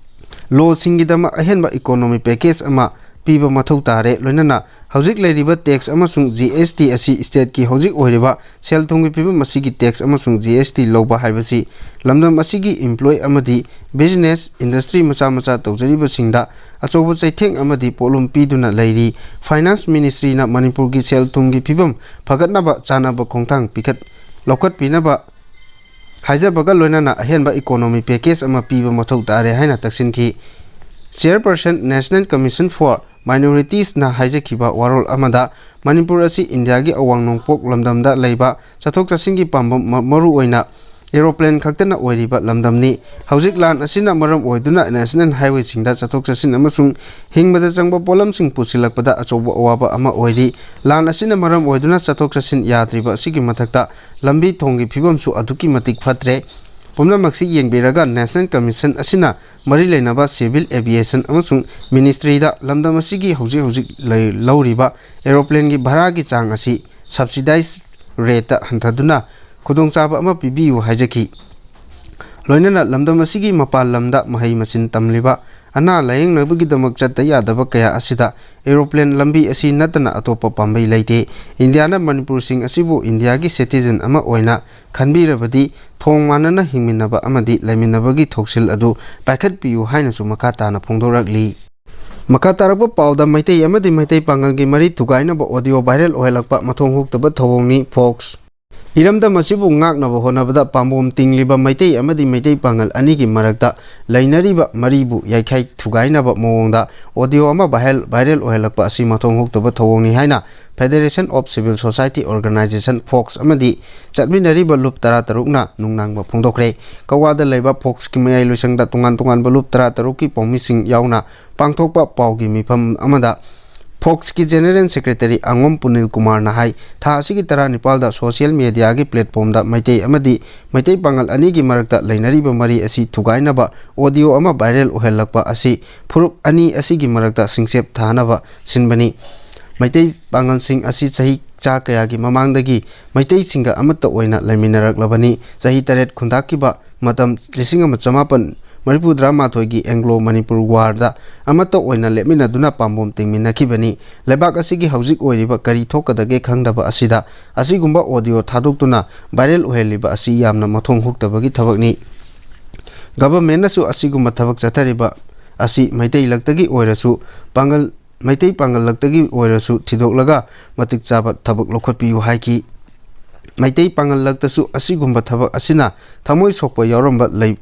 ꯂꯣꯁꯤꯡꯒꯤꯗꯃꯛ ꯑꯍꯦꯟꯕ ꯏꯀꯣꯅꯣꯃꯤ ꯄꯦꯀꯦꯖ ꯑꯃ ꯄꯤꯕ ꯃꯊꯧ ꯇꯥꯔꯦ꯫ ꯂꯣꯏꯅꯅ ꯍꯧꯖꯤꯛ ꯂꯩꯔꯤꯕ ꯇꯦꯛꯁ ꯑꯃꯁꯨꯡ ꯖꯤ ꯑꯦꯁ ꯇꯤ ꯑꯁꯤ ꯁ꯭ꯇꯦꯠꯀꯤ ꯍꯧꯖꯤꯛ ꯑꯣꯏꯔꯤꯕ ꯁꯦꯜ ꯊꯨꯝꯒꯤ ꯐꯤꯕꯝ ꯑꯁꯤꯒꯤ ꯇꯦꯛꯁ ꯑꯃꯁꯨꯡ ꯖꯤ ꯑꯦꯁ ꯇꯤ ꯂꯧꯕ ꯍꯥꯏꯕꯁꯤ ꯂꯝꯗꯝ ꯑꯁꯤꯒꯤ ꯏꯝꯄ꯭ꯂꯣꯏ ꯑꯃꯗꯤ ꯕꯤꯖꯤꯅꯦꯁ, ꯏꯟꯗꯁꯇ꯭ꯔꯤ ꯃꯆꯥ ꯃꯆꯥ ꯇꯧꯖꯔꯤꯕꯁꯤꯡꯗ ꯑꯆꯧꯕ ꯆꯩꯊꯦꯡ ꯑꯃꯗꯤ ꯄꯣꯠꯂꯨꯝ ꯄꯤꯗꯨꯅ ꯂꯩꯔꯤ꯫ ꯐꯥꯏꯅꯥꯟꯁ ꯃꯤꯅꯤꯁꯇ꯭ꯔꯤꯅ ꯃꯅꯤꯄꯨꯔꯒꯤ ꯁꯦꯜ ꯊꯨꯝꯒꯤ ꯐꯤꯕꯝ ꯐꯒꯠꯅꯕ ꯆꯥꯅꯕ ꯈꯣꯡꯊꯥꯡ ꯄꯤꯈꯠ-, ꯂꯧꯈꯠꯄꯤꯅꯕ ꯍꯥꯏꯖꯕꯒ ꯂꯣꯏꯅꯅ ꯑꯍꯦꯟꯕ ꯏꯀꯣꯅꯣꯃꯤ ꯄꯦꯀꯦꯖ ꯑꯃ ꯄꯤꯕ ꯃꯊꯧ ꯇꯥꯔꯦ ꯍꯥꯏꯅ ꯇꯛꯁꯤꯟꯈꯤ꯫ ꯆꯤꯌꯔꯄꯔꯁꯟ, National Commission for Minorities ꯅ ꯍꯥꯏꯖꯈꯤꯕ ꯋꯥꯔꯣꯜ ꯑꯃꯗ, ꯃꯅꯤꯄꯨꯔ ꯑꯁꯤ ꯏꯟꯗꯤꯌꯥꯒꯤ ꯑꯋꯥꯡ ꯅꯣꯡꯄꯣꯛ ꯂꯝꯗꯝꯗ ꯂꯩꯕ ꯆꯠꯊꯣꯛ ꯆꯠꯁꯤꯟꯒꯤ ꯄꯥꯝꯕꯝ, ꯃ-, ꯃꯔꯨꯑꯣꯏꯅ ꯑꯦꯔꯣꯄ꯭ꯂꯦꯟ ꯈꯛꯇꯅ ꯑꯣꯏꯔꯤꯕ ꯂꯝꯗꯝꯅꯤ꯫ ꯍꯧꯖꯤꯛ ꯂꯥꯟ ꯑꯁꯤꯅ ꯃꯔꯝ ꯑꯣꯏꯗꯨꯅ ꯅꯦꯁꯅꯦꯜ ꯍꯥꯏꯋꯦꯁꯤꯡꯗ ꯆꯠꯊꯣꯛ ꯆꯠꯁꯤꯟ ꯑꯃꯁꯨꯡ ꯍꯤꯡꯕꯗ ꯆꯪꯕ ꯄꯣꯠꯂꯝꯁꯤꯡ ꯄꯨꯁꯤꯜꯂꯛꯄꯗ ꯑꯆꯧꯕ ꯑꯋꯥꯕ ꯑꯃ ꯑꯣꯏꯔꯤ꯫ ꯂꯥꯟ ꯑꯁꯤꯅ ꯃꯔꯝ ꯑꯣꯏꯗꯨꯅ ꯆꯠꯊꯣꯛ ꯆꯠꯁꯤꯟ ꯌꯥꯗ꯭ꯔꯤꯕ ꯑꯁꯤꯒꯤ ꯃꯊꯛꯇ, ꯂꯝꯕꯤ ꯊꯣꯡꯒꯤ ꯐꯤꯕꯝꯁꯨ ꯑꯗꯨꯛꯀꯤ ꯃꯇꯤꯛ ꯐꯠꯇ꯭ꯔꯦ꯫ ꯄꯨꯝꯅꯃꯛꯁꯤ ꯌꯦꯡꯕꯤꯔꯒ, ꯅꯦꯁꯅꯦꯜ ꯀꯃꯤꯁꯟ ꯑꯁꯤꯅ ꯃꯔꯤ ꯂꯩꯅꯕ ꯁꯤꯚꯤꯜ ꯑꯦꯚꯤꯌꯦꯁꯟ ꯑꯃꯁꯨꯡ ꯃꯤꯅꯤꯁꯇ꯭ꯔꯤꯗ ꯂꯝꯗꯝ ꯑꯁꯤꯒꯤ ꯍꯧꯖꯤꯛ ꯍꯧꯖꯤꯛ ꯂꯩ-, ꯂꯧꯔꯤꯕ ꯑꯦꯔꯣꯄ꯭ꯂꯦꯟꯒꯤ ꯚꯔꯥꯒꯤ ꯆꯥꯡ ꯑꯁꯤ ꯁꯕꯁꯤꯗꯥꯏꯖ ꯔꯦꯠꯇ ꯍꯟꯊꯗꯨꯅ ꯈꯨꯗꯣꯡꯆꯥꯕ ꯑꯃ ꯄꯤꯕꯤꯌꯨ ꯍꯥꯏꯖꯈꯤ꯫ ꯂꯣꯏꯅꯅ ꯂꯝꯗꯝ ꯑꯁꯤꯒꯤ ꯃꯄꯥꯟ ꯂꯝꯗ ꯃꯍꯩ ꯃꯁꯤꯡ ꯇꯝꯂꯤꯕ, ꯑꯅꯥ ꯂꯥꯌꯦꯡꯅꯕꯒꯤꯗꯃꯛ ꯆꯠꯇ ꯌꯥꯗꯕ ꯀꯌꯥ ꯑꯁꯤꯗ ꯑꯦꯔꯣꯄ꯭ꯂꯦꯟ ꯂꯝꯕꯤ ꯑꯁꯤ ꯅꯠꯇꯅ ꯑꯇꯣꯞꯄ ꯄꯥꯝꯕꯩ ꯂꯩꯇꯦ꯫ ꯏꯟꯗꯤꯌꯥꯅ ꯃꯅꯤꯄꯨꯔꯁꯤꯡ ꯑꯁꯤꯕꯨ ꯏꯟꯗꯤꯌꯥꯒꯤ ꯁꯤꯇꯤꯖꯟ ꯑꯃ ꯑꯣꯏꯅ ꯈꯟꯕꯤꯔꯕꯗꯤ, ꯊꯣꯡ ꯃꯥꯟꯅꯅ ꯍꯤꯡꯃꯤꯟꯅꯕ ꯑꯃꯗꯤ ꯂꯩꯃꯤꯟꯅꯕꯒꯤ ꯊꯧꯁꯤꯜ ꯑꯗꯨ ꯄꯥꯏꯈꯠꯄꯤꯌꯨ ꯍꯥꯏꯅꯁꯨ ꯃꯈꯥ ꯇꯥꯅ ꯐꯣꯡꯗꯣꯔꯛꯂꯤ꯫ ꯃꯈꯥ ꯇꯥꯔꯛꯄ ꯄꯥꯎꯗ, ꯃꯩꯇꯩ ꯑꯃꯗꯤ ꯃꯩꯇꯩ ꯄꯥꯉꯜꯒꯤ ꯃꯔꯤ ꯊꯨꯒꯥꯏꯅꯕ ꯑꯣꯗꯤꯑꯣ ꯚꯥꯏꯔꯦꯜ ꯑꯣꯏꯍꯜꯂꯛꯄ ꯃꯊꯣꯡ ꯍꯨꯛꯇꯕ ꯊꯧꯑꯣꯡꯅꯤ, ꯐꯣꯛꯁ꯫ ꯏꯔꯝꯗꯝ ꯑꯁꯤꯕꯨ ꯉꯥꯛꯅꯕ ꯍꯣꯠꯅꯕꯗ ꯄꯥꯝꯕꯣꯝ ꯇꯤꯡꯂꯤꯕ ꯃꯩꯇꯩ ꯑꯃꯗꯤ ꯃꯩꯇꯩ ꯄꯥꯉꯜ ꯑꯅꯤꯒꯤ ꯃꯔꯛꯇ ꯂꯩꯅꯔꯤꯕ ꯃꯔꯤꯕꯨ ꯌꯥꯏꯈꯥꯏ ꯊꯨꯒꯥꯏꯅꯕ ꯃꯑꯣꯡꯗ ꯑꯣꯗꯤꯑꯣ ꯑꯃ ꯚꯥꯏꯔꯦꯜ, ꯚꯥꯏꯔꯦꯜ ꯑꯣꯏꯍꯜꯂꯛꯄ ꯑꯁꯤ ꯃꯊꯣꯡ ꯍꯨꯛꯇꯕ ꯊꯧꯑꯣꯡꯅꯤ ꯍꯥꯏꯅ Federation of Civil Society Organization, fox, ꯑꯃꯗꯤ ꯆꯠꯃꯤꯟꯅꯔꯤꯕ ꯂꯨꯞ ꯇꯔꯥꯇꯔꯨꯛꯅ ꯅꯨꯡꯅꯥꯡꯕ ꯐꯣꯡꯗꯣꯛꯈ꯭ꯔꯦ꯫ ꯀꯛꯋꯥꯗ ꯂꯩꯕ ꯐꯣꯛꯁꯀꯤ ꯃꯌꯥꯏ ꯂꯣꯏꯁꯪꯗ ꯇꯣꯉꯥꯟ ꯇꯣꯉꯥꯟꯕ ꯂꯨꯞ ꯇꯔꯥꯇꯔꯨꯛꯀꯤ ꯄꯥꯎꯃꯤꯁꯤꯡ ꯌꯥꯎꯅ ꯄꯥꯡꯊꯣꯛꯄ ꯄꯥꯎꯒꯤ ꯃꯤꯐꯝ ꯑꯃꯗ ꯐꯣꯛꯁꯀꯤ ꯖꯦꯅꯔꯦꯜ ꯁꯦꯀ꯭ꯔꯦꯇꯔꯤ ꯑꯉꯣꯝ ꯄꯨꯅꯤꯜ ꯀꯨꯃꯥꯔꯅ ꯍꯥꯏ, ꯊꯥ ꯑꯁꯤꯒꯤ ꯇꯔꯥꯅꯤꯄꯥꯜꯗ ꯁꯣꯁꯤꯌꯦꯜ ꯃꯦꯗꯤꯌꯥꯒꯤ ꯄ꯭ꯂꯦꯠꯐꯣꯝꯗ ꯃꯩꯇꯩ ꯑꯃꯗꯤ ꯃꯩꯇꯩ ꯄꯥꯉꯜ ꯑꯅꯤꯒꯤ ꯃꯔꯛꯇ ꯂꯩꯅꯔꯤꯕ ꯃꯔꯤ ꯑꯁꯤ ꯊꯨꯒꯥꯏꯅꯕ ꯑꯣꯗꯤꯑꯣ ꯑꯃ ꯚꯥꯏꯔꯦꯜ ꯑꯣꯏꯍꯜꯂꯛꯄ ꯑꯁꯤ ꯐꯨꯔꯨꯞ ꯑꯅꯤ ꯑꯁꯤꯒꯤ ꯃꯔꯛꯇ ꯁꯤꯡꯆꯦꯞ ꯊꯥꯅꯕ ꯁꯤꯟꯕꯅꯤ꯫ ꯃꯩꯇꯩ ꯄꯥꯉꯜꯁꯤꯡ ꯑꯁꯤ ꯆꯍꯤ ꯆꯥ ꯀꯌꯥꯒꯤ ꯃꯃꯥꯡꯗꯒꯤ ꯃꯩꯇꯩꯁꯤꯡꯒ ꯑꯃꯠꯇ ꯑꯣꯏꯅ ꯂꯩꯃꯤꯟꯅꯔꯛꯂꯕꯅꯤ꯫ ꯆꯍꯤ ꯇꯔꯦꯠ ꯈꯨꯟꯇꯥꯛꯈꯤꯕ ꯃꯇꯝ ꯂꯤꯁꯤꯡ ꯑꯃ ꯆꯃꯥꯄꯟ ꯃꯔꯤꯐꯨꯇꯔꯥꯃꯥꯊꯣꯏꯒꯤ ꯑꯦꯡꯒ꯭ꯂꯣ ꯃꯅꯤꯄꯨꯔ ꯋꯥꯔꯗ ꯑꯃꯠꯇ ꯑꯣꯏꯅ ꯂꯦꯞꯃꯤꯟꯅꯗꯨꯅ ꯄꯥꯝꯕꯣꯝ ꯇꯤꯡꯃꯤꯟꯅꯈꯤꯕꯅꯤ꯫ ꯂꯩꯕꯥꯛ ꯑꯁꯤꯒꯤ ꯍꯧꯖꯤꯛ ꯑꯣꯏꯔꯤꯕ ꯀꯔꯤ ꯊꯣꯛꯀꯗꯒꯦ ꯈꯪꯗꯕ ꯑꯁꯤꯗ ꯑꯁꯤꯒꯨꯝꯕ ꯑꯣꯗꯤꯑꯣ ꯊꯥꯗꯣꯛꯇꯨꯅ ꯚꯥꯏꯔꯦꯜ ꯑꯣꯏꯍꯜꯂꯤꯕ ꯑꯁꯤ ꯌꯥꯝꯅ ꯃꯊꯣꯡ ꯍꯨꯛꯇꯕꯒꯤ ꯊꯕꯛꯅꯤ꯫ ꯒꯚꯔꯟꯃꯦꯟꯠꯅꯁꯨ ꯑꯁꯤꯒꯨꯝꯕ ꯊꯕꯛ ꯆꯠꯊꯔꯤꯕ ꯑꯁꯤ ꯃꯩꯇꯩ ꯂꯛꯇꯒꯤ ꯑꯣꯏꯔꯁꯨ, ꯄꯥꯡꯒꯜ, ꯃꯩꯇꯩ ꯄꯥꯡꯒꯜ ꯂꯛꯇꯒꯤ ꯑꯣꯏꯔꯁꯨ ꯊꯤꯗꯣꯛꯂꯒ ꯃꯇꯤꯛ ꯆꯥꯕ ꯊꯕꯛ ꯂꯧꯈꯠꯄꯤꯌꯨ ꯍꯥꯏꯈꯤ꯫ ꯃꯩꯇꯩ ꯄꯥꯡꯒꯜ ꯂꯛꯇꯁꯨ ꯑꯁꯤꯒꯨꯝꯕ ꯊꯕꯛ ꯑꯁꯤꯅ ꯊꯃꯣꯏ ꯁꯣꯛꯄ ꯌꯥꯎꯔꯝꯕ ꯂꯩ-,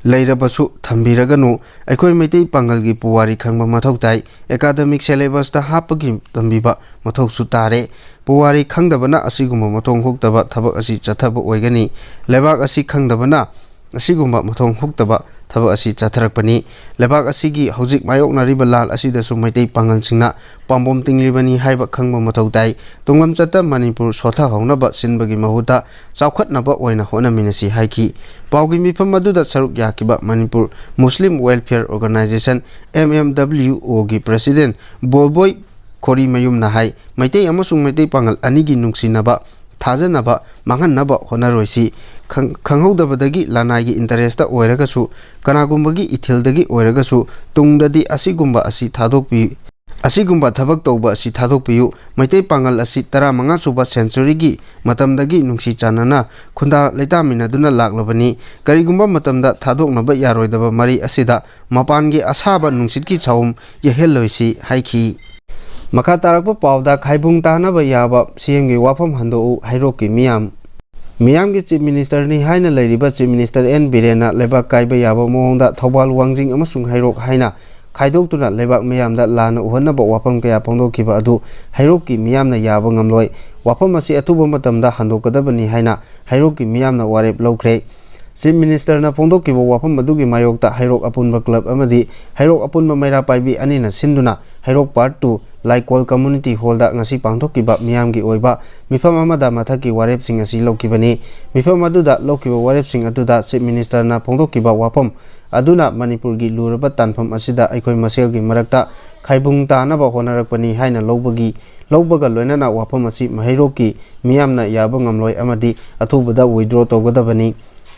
ꯂꯩꯔꯕꯁꯨ ꯊꯝꯕꯤꯔꯒꯅꯨ꯫ ꯑꯩꯈꯣꯏ ꯃꯩꯇꯩ ꯄꯥꯡꯒꯜꯒꯤ ꯄꯨꯋꯥꯔꯤ ꯈꯪꯕ ꯃꯊꯧ ꯇꯥꯏ꯫ ꯑꯦꯀꯥꯗꯃꯤꯛ ꯁꯦꯂꯦꯕꯁꯇ ꯍꯥꯞꯄꯒꯤ ꯇꯝꯕꯤꯕ ꯃꯊꯧꯁꯨ ꯇꯥꯔꯦ꯫ ꯄꯨꯋꯥꯔꯤ ꯈꯪꯗꯕꯅ ꯑꯁꯤꯒꯨꯝꯕ ꯃꯊꯣꯡ ꯍꯨꯛꯇꯕ ꯊꯕꯛ ꯑꯁꯤ ꯆꯠꯊꯕ ꯑꯣꯏꯒꯅꯤ꯫ ꯂꯩꯕꯥꯛ ꯑꯁꯤ ꯈꯪꯗꯕꯅ ꯑꯁꯤꯒꯨꯝꯕ ꯃꯊꯣꯡ ꯍꯨꯛꯇꯕ ꯊꯕꯛ ꯑꯁꯤ ꯆꯠꯊꯔꯛꯄꯅꯤ꯫ ꯂꯩꯕꯥꯛ ꯑꯁꯤꯒꯤ ꯍꯧꯖꯤꯛ ꯃꯥꯌꯣꯛꯅꯔꯤꯕ ꯂꯥꯜ ꯑꯁꯤꯗꯁꯨ ꯃꯩꯇꯩ ꯄꯥꯡꯒꯜꯁꯤꯡꯅ ꯄꯥꯝꯕꯣꯝ ꯇꯤꯡꯂꯤꯕꯅꯤ ꯍꯥꯏꯕ ꯈꯪꯕ ꯃꯊꯧ ꯇꯥꯏ꯫ ꯇꯨꯡꯂꯝꯆꯠꯇ ꯃꯅꯤꯄꯨꯔ ꯁꯣꯠꯊꯍꯧꯅꯕ ꯁꯤꯟꯕꯒꯤ ꯃꯍꯨꯠꯇ ꯆꯥꯎꯈꯠꯅꯕ ꯑꯣꯏꯅ ꯍꯣꯠꯅꯃꯤꯟꯅꯁꯤ ꯍꯥꯏꯈꯤ꯫ ꯄꯥꯎꯒꯤ ꯃꯤꯐꯝ ꯑꯗꯨꯗ ꯁꯔꯨꯛ ꯌꯥꯈꯤꯕ Manipur Muslim welfare organisation, M M W ꯑꯣꯒꯤ ꯄ꯭ꯔꯦꯁꯤꯗꯦꯟꯠ ꯕꯣꯜꯕꯣꯏ ꯈꯣꯔꯤꯃꯌꯨꯝꯅ ꯍꯥꯏ, ꯃꯩꯇꯩ ꯑꯃꯁꯨꯡ ꯃꯩꯇꯩ ꯄꯥꯡꯒꯜ ꯑꯅꯤꯒꯤ ꯅꯨꯡꯁꯤꯅꯕ, ꯊꯥꯖꯅꯕ ꯃꯥꯡꯍꯟꯅꯕ ꯍꯣꯠꯅꯔꯣꯏꯁꯤ꯫ ꯈꯪ-, ꯈꯪꯍꯧꯗꯕꯗꯒꯤ ꯂꯅꯥꯏꯒꯤ ꯏꯟꯇꯔꯦꯁꯇ ꯑꯣꯏꯔꯒꯁꯨ, ꯀꯅꯥꯒꯨꯝꯕꯒꯤ ꯏꯊꯤꯜꯗꯒꯤ ꯑꯣꯏꯔꯒꯁꯨ ꯇꯨꯡꯗꯗꯤ ꯑꯁꯤꯒꯨꯝꯕ ꯑꯁꯤ ꯊꯥꯗꯣꯛꯄꯤ-, ꯑꯁꯤꯒꯨꯝꯕ ꯊꯕꯛ ꯇꯧꯕ ꯑꯁꯤ ꯊꯥꯗꯣꯛꯄꯤꯌꯨ꯫ ꯃꯩꯇꯩ ꯄꯥꯡꯒꯜ ꯑꯁꯤ ꯇꯔꯥꯃꯉꯥ ꯁꯨꯕ ꯁꯦꯟꯆꯨꯔꯤꯒꯤ ꯃꯇꯝꯗꯒꯤ ꯅꯨꯡꯁꯤ ꯆꯥꯟꯅꯅ ꯈꯨꯟꯗꯥ ꯂꯩꯇꯥꯃꯤꯟꯅꯗꯨꯅ ꯂꯥꯛꯂꯕꯅꯤ꯫ ꯀꯔꯤꯒꯨꯝꯕ ꯃꯇꯝꯗ ꯊꯥꯗꯣꯛꯅꯕ ꯌꯥꯔꯣꯏꯗꯕ ꯃꯔꯤ ꯑꯁꯤꯗ ꯃꯄꯥꯟꯒꯤ ꯑꯁꯥꯕ ꯅꯨꯡꯁꯤꯠꯀꯤ ꯁꯥꯎꯝ ꯌꯩꯍꯜꯂꯣꯏꯁꯤ ꯍꯥꯏꯈꯤ꯫ ꯃꯈꯥ ꯇꯥꯔꯛꯄ ꯄꯥꯎꯗ ꯈꯥꯏꯕꯨꯡ ꯇꯥꯅꯕ ꯌꯥꯕ ꯁꯤꯑꯦꯝꯒꯤ ꯋꯥꯐꯝ ꯍꯟꯗꯣꯛꯎ ꯍꯩꯔꯣꯛꯀꯤ ꯃꯤꯌꯥꯝ꯫ ꯃꯤꯌꯥꯝꯒꯤ ꯆꯤꯐ ꯃꯤꯅꯤꯁꯇꯔꯅꯤ ꯍꯥꯏꯅ ꯂꯩꯔꯤꯕ ꯆꯤꯐ ꯃꯤꯅꯤꯁꯇꯔ ꯑꯦꯟ ꯕꯤꯔꯦꯟꯅ ꯂꯩꯕꯥꯛ ꯀꯥꯏꯕ ꯌꯥꯕ ꯃꯑꯣꯡꯗ ꯊꯧꯕꯥꯜ, ꯋꯥꯡꯖꯤꯡ ꯑꯃꯁꯨꯡ ꯍꯩꯔꯣꯛ ꯍꯥꯏꯅ ꯈꯥꯏꯗꯣꯛꯇꯨꯅ ꯂꯩꯕꯥꯛ ꯃꯤꯌꯥꯝꯗ ꯂꯥꯟꯅ ꯎꯍꯟꯅꯕ ꯋꯥꯐꯝ ꯀꯌꯥ ꯐꯣꯡꯗꯣꯛꯈꯤꯕ ꯑꯗꯨ ꯍꯩꯔꯣꯛꯀꯤ ꯃꯤꯌꯥꯝꯅ ꯌꯥꯕ ꯉꯝꯂꯣꯏ꯫ ꯋꯥꯐꯝ ꯑꯁꯤ ꯑꯊꯨꯕ ꯃꯇꯝꯗ ꯍꯟꯗꯣꯛꯀꯗꯕꯅꯤ ꯍꯥꯏꯅ ꯍꯩꯔꯣꯛꯀꯤ ꯃꯤꯌꯥꯝꯅ ꯋꯥꯔꯦꯞ ꯂꯧꯈ꯭ꯔꯦ꯫ ꯆꯤꯐ ꯃꯤꯅꯤꯁꯇꯔꯅ ꯐꯣꯡꯗꯣꯛꯈꯤꯕ ꯋꯥꯐꯝ ꯑꯗꯨꯒꯤ ꯃꯥꯌꯣꯛꯇ ꯍꯩꯔꯣꯛ ꯑꯄꯨꯟꯕ ꯀ꯭ꯂꯕ ꯑꯃꯗꯤ ꯍꯩꯔꯣꯛ ꯑꯄꯨꯟꯕ ꯃꯩꯔꯥ ꯄꯥꯏꯕꯤ ꯑꯅꯤꯅ ꯁꯤꯟꯗꯨꯅ ꯍꯩꯔꯣꯛ ꯄꯥꯔꯠ ꯇꯨ ꯂꯥꯏꯀꯣꯜ ꯀꯝꯃꯨꯅꯤꯇꯤ ꯍꯣꯜꯗ ꯉꯁꯤ ꯄꯥꯡꯊꯣꯛꯈꯤꯕ ꯃꯤꯌꯥꯝꯒꯤ ꯑꯣꯏꯕ ꯃꯤꯐꯝ ꯑꯃꯗ ꯃꯊꯛꯀꯤ ꯋꯥꯔꯦꯞꯁꯤꯡ ꯑꯁꯤ ꯂꯧꯈꯤꯕꯅꯤ꯫ ꯃꯤꯐꯝ ꯑꯗꯨꯗ ꯂꯧꯈꯤꯕ ꯋꯥꯔꯦꯞꯁꯤꯡ ꯑꯗꯨꯗ ꯆꯤꯐ ꯃꯤꯅꯤꯁꯇꯔꯅ ꯐꯣꯡꯗꯣꯛꯈꯤꯕ ꯋꯥꯐꯝ ꯑꯗꯨꯅ ꯃꯅꯤꯄꯨꯔꯒꯤ ꯂꯨꯔꯕ ꯇꯥꯟꯐꯝ ꯑꯁꯤꯗ ꯑꯩꯈꯣꯏ ꯃꯁꯦꯜꯒꯤ ꯃꯔꯛꯇ ꯈꯥꯏꯕꯨꯡ ꯇꯥꯅꯕ ꯍꯣꯠꯅꯔꯛꯄꯅꯤ ꯍꯥꯏꯅ ꯂꯧꯕꯒꯤ, ꯂꯧꯕꯒ ꯂꯣꯏꯅꯅ ꯋꯥꯐꯝ ꯑꯁꯤ ꯍꯩꯔꯣꯛꯀꯤ ꯃꯤꯌꯥꯝꯅ ꯌꯥꯕ ꯉꯝꯂꯣꯏ ꯑꯃꯗꯤ ꯑꯊꯨꯕꯗ ꯋꯤꯗ꯭ꯔꯣ ꯇꯧꯒꯗꯕꯅꯤ꯫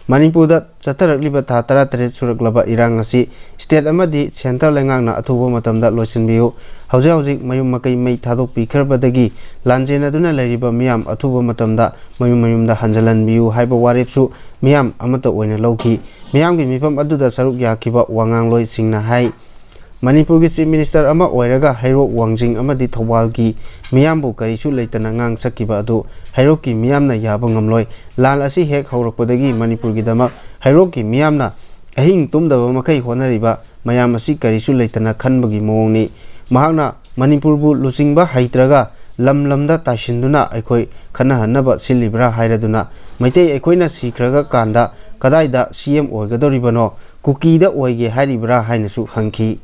ꯃꯅꯤꯄꯨꯔꯗ ꯆꯠꯊꯔꯛꯂꯤꯕ ꯊꯥ ꯇꯔꯥꯇꯔꯦꯠ ꯁꯨꯔꯛꯂꯕ ꯏꯔꯥꯡ ꯑꯁꯤ state ꯑꯃꯗꯤ centre ꯂꯩꯉꯥꯛꯅ ꯑꯊꯨꯕ ꯃꯇꯝꯗ ꯂꯣꯏꯁꯤꯟꯕꯤꯌꯨ꯫ ꯍꯧꯖꯤꯛ ꯍꯧꯖꯤꯛ ꯃꯌꯨꯝ ꯃꯀꯩ ꯃꯩ ꯊꯥꯗꯣꯛꯄꯤꯈ꯭ꯔꯕꯗꯒꯤ ꯂꯥꯟꯖꯦꯟꯅꯗꯨꯅ ꯂꯩꯔꯤꯕ ꯃꯤꯌꯥꯝ ꯑꯊꯨꯕ ꯃꯇꯝꯗ ꯃꯌꯨꯝ ꯃꯌꯨꯝꯗ ꯍꯟꯖꯤꯜꯍꯟꯕꯤꯌꯨ ꯍꯥꯏꯕ ꯋꯥꯔꯦꯞꯁꯨ ꯃꯤꯌꯥꯝ ꯑꯃꯠꯇ ꯑꯣꯏꯅ ꯂꯧꯈꯤ꯫ ꯃꯤꯌꯥꯝꯒꯤ ꯃꯤꯐꯝ ꯑꯗꯨꯗ ꯁꯔꯨꯛ ꯌꯥꯈꯤꯕ ꯋꯥꯉꯥꯡꯂꯣꯏꯁꯤꯡꯅ ꯍꯥꯏ꯫ ꯃꯅꯤꯄꯨꯔꯒꯤ Chief Minister ꯑꯃ ꯑꯣꯏꯔꯒ ꯍꯩꯔꯣꯛ, ꯋꯥꯡꯖꯤꯡ ꯑꯃꯗꯤ ꯊꯧꯕꯥꯜꯒꯤ ꯃꯤꯌꯥꯝꯕꯨ ꯀꯔꯤꯁꯨ ꯂꯩꯇꯅ ꯉꯥꯡ ꯆꯠꯈꯤꯕ ꯑꯗꯨ ꯍꯩꯔꯣꯛꯀꯤ ꯃꯤꯌꯥꯝꯅ ꯌꯥꯕ ꯉꯝꯂꯣꯏ꯫ ꯂꯥꯟ ꯑꯁꯤ ꯍꯦꯛ ꯍꯧꯔꯛꯄꯗꯒꯤ ꯃꯅꯤꯄꯨꯔꯒꯤꯗꯃꯛ ꯍꯩꯔꯣꯛꯀꯤ ꯃꯤꯌꯥꯝꯅ ꯑꯍꯤꯡ ꯇꯨꯝꯗꯕ ꯃꯈꯩ ꯍꯣꯠꯅꯔꯤꯕ ꯃꯌꯥꯝ ꯑꯁꯤ ꯀꯔꯤꯁꯨ ꯂꯩꯇꯅ ꯈꯟꯕꯒꯤ ꯃꯑꯣꯡꯅꯤ꯫ ꯃꯍꯥꯛꯅ ꯃꯅꯤꯄꯨꯔꯕꯨ ꯂꯨꯆꯤꯡꯕ ꯍꯩꯇ꯭ꯔꯒ ꯂꯝ ꯂꯝꯗ ꯇꯥꯏꯁꯤꯟꯗꯨꯅ ꯑꯩꯈꯣꯏ ꯈꯠꯅꯍꯟꯅꯕ ꯁꯤꯜꯂꯤꯕ꯭ꯔꯥ ꯍꯥꯏꯔꯗꯨꯅ, ꯃꯩꯇꯩ ꯑꯩꯈꯣꯏꯅ ꯁꯤꯈ꯭ꯔꯒ ꯀꯥꯟꯗ ꯀꯗꯥꯏꯗ C M ꯑꯣꯏꯒꯗꯧꯔꯤꯕꯅꯣ? ꯀꯨꯀꯤꯗ ꯑꯣꯏꯒꯦ ꯍꯥꯏꯔꯤꯕ꯭ꯔꯥ ꯍꯥꯏꯅꯁꯨ ꯍꯪꯈꯤ꯫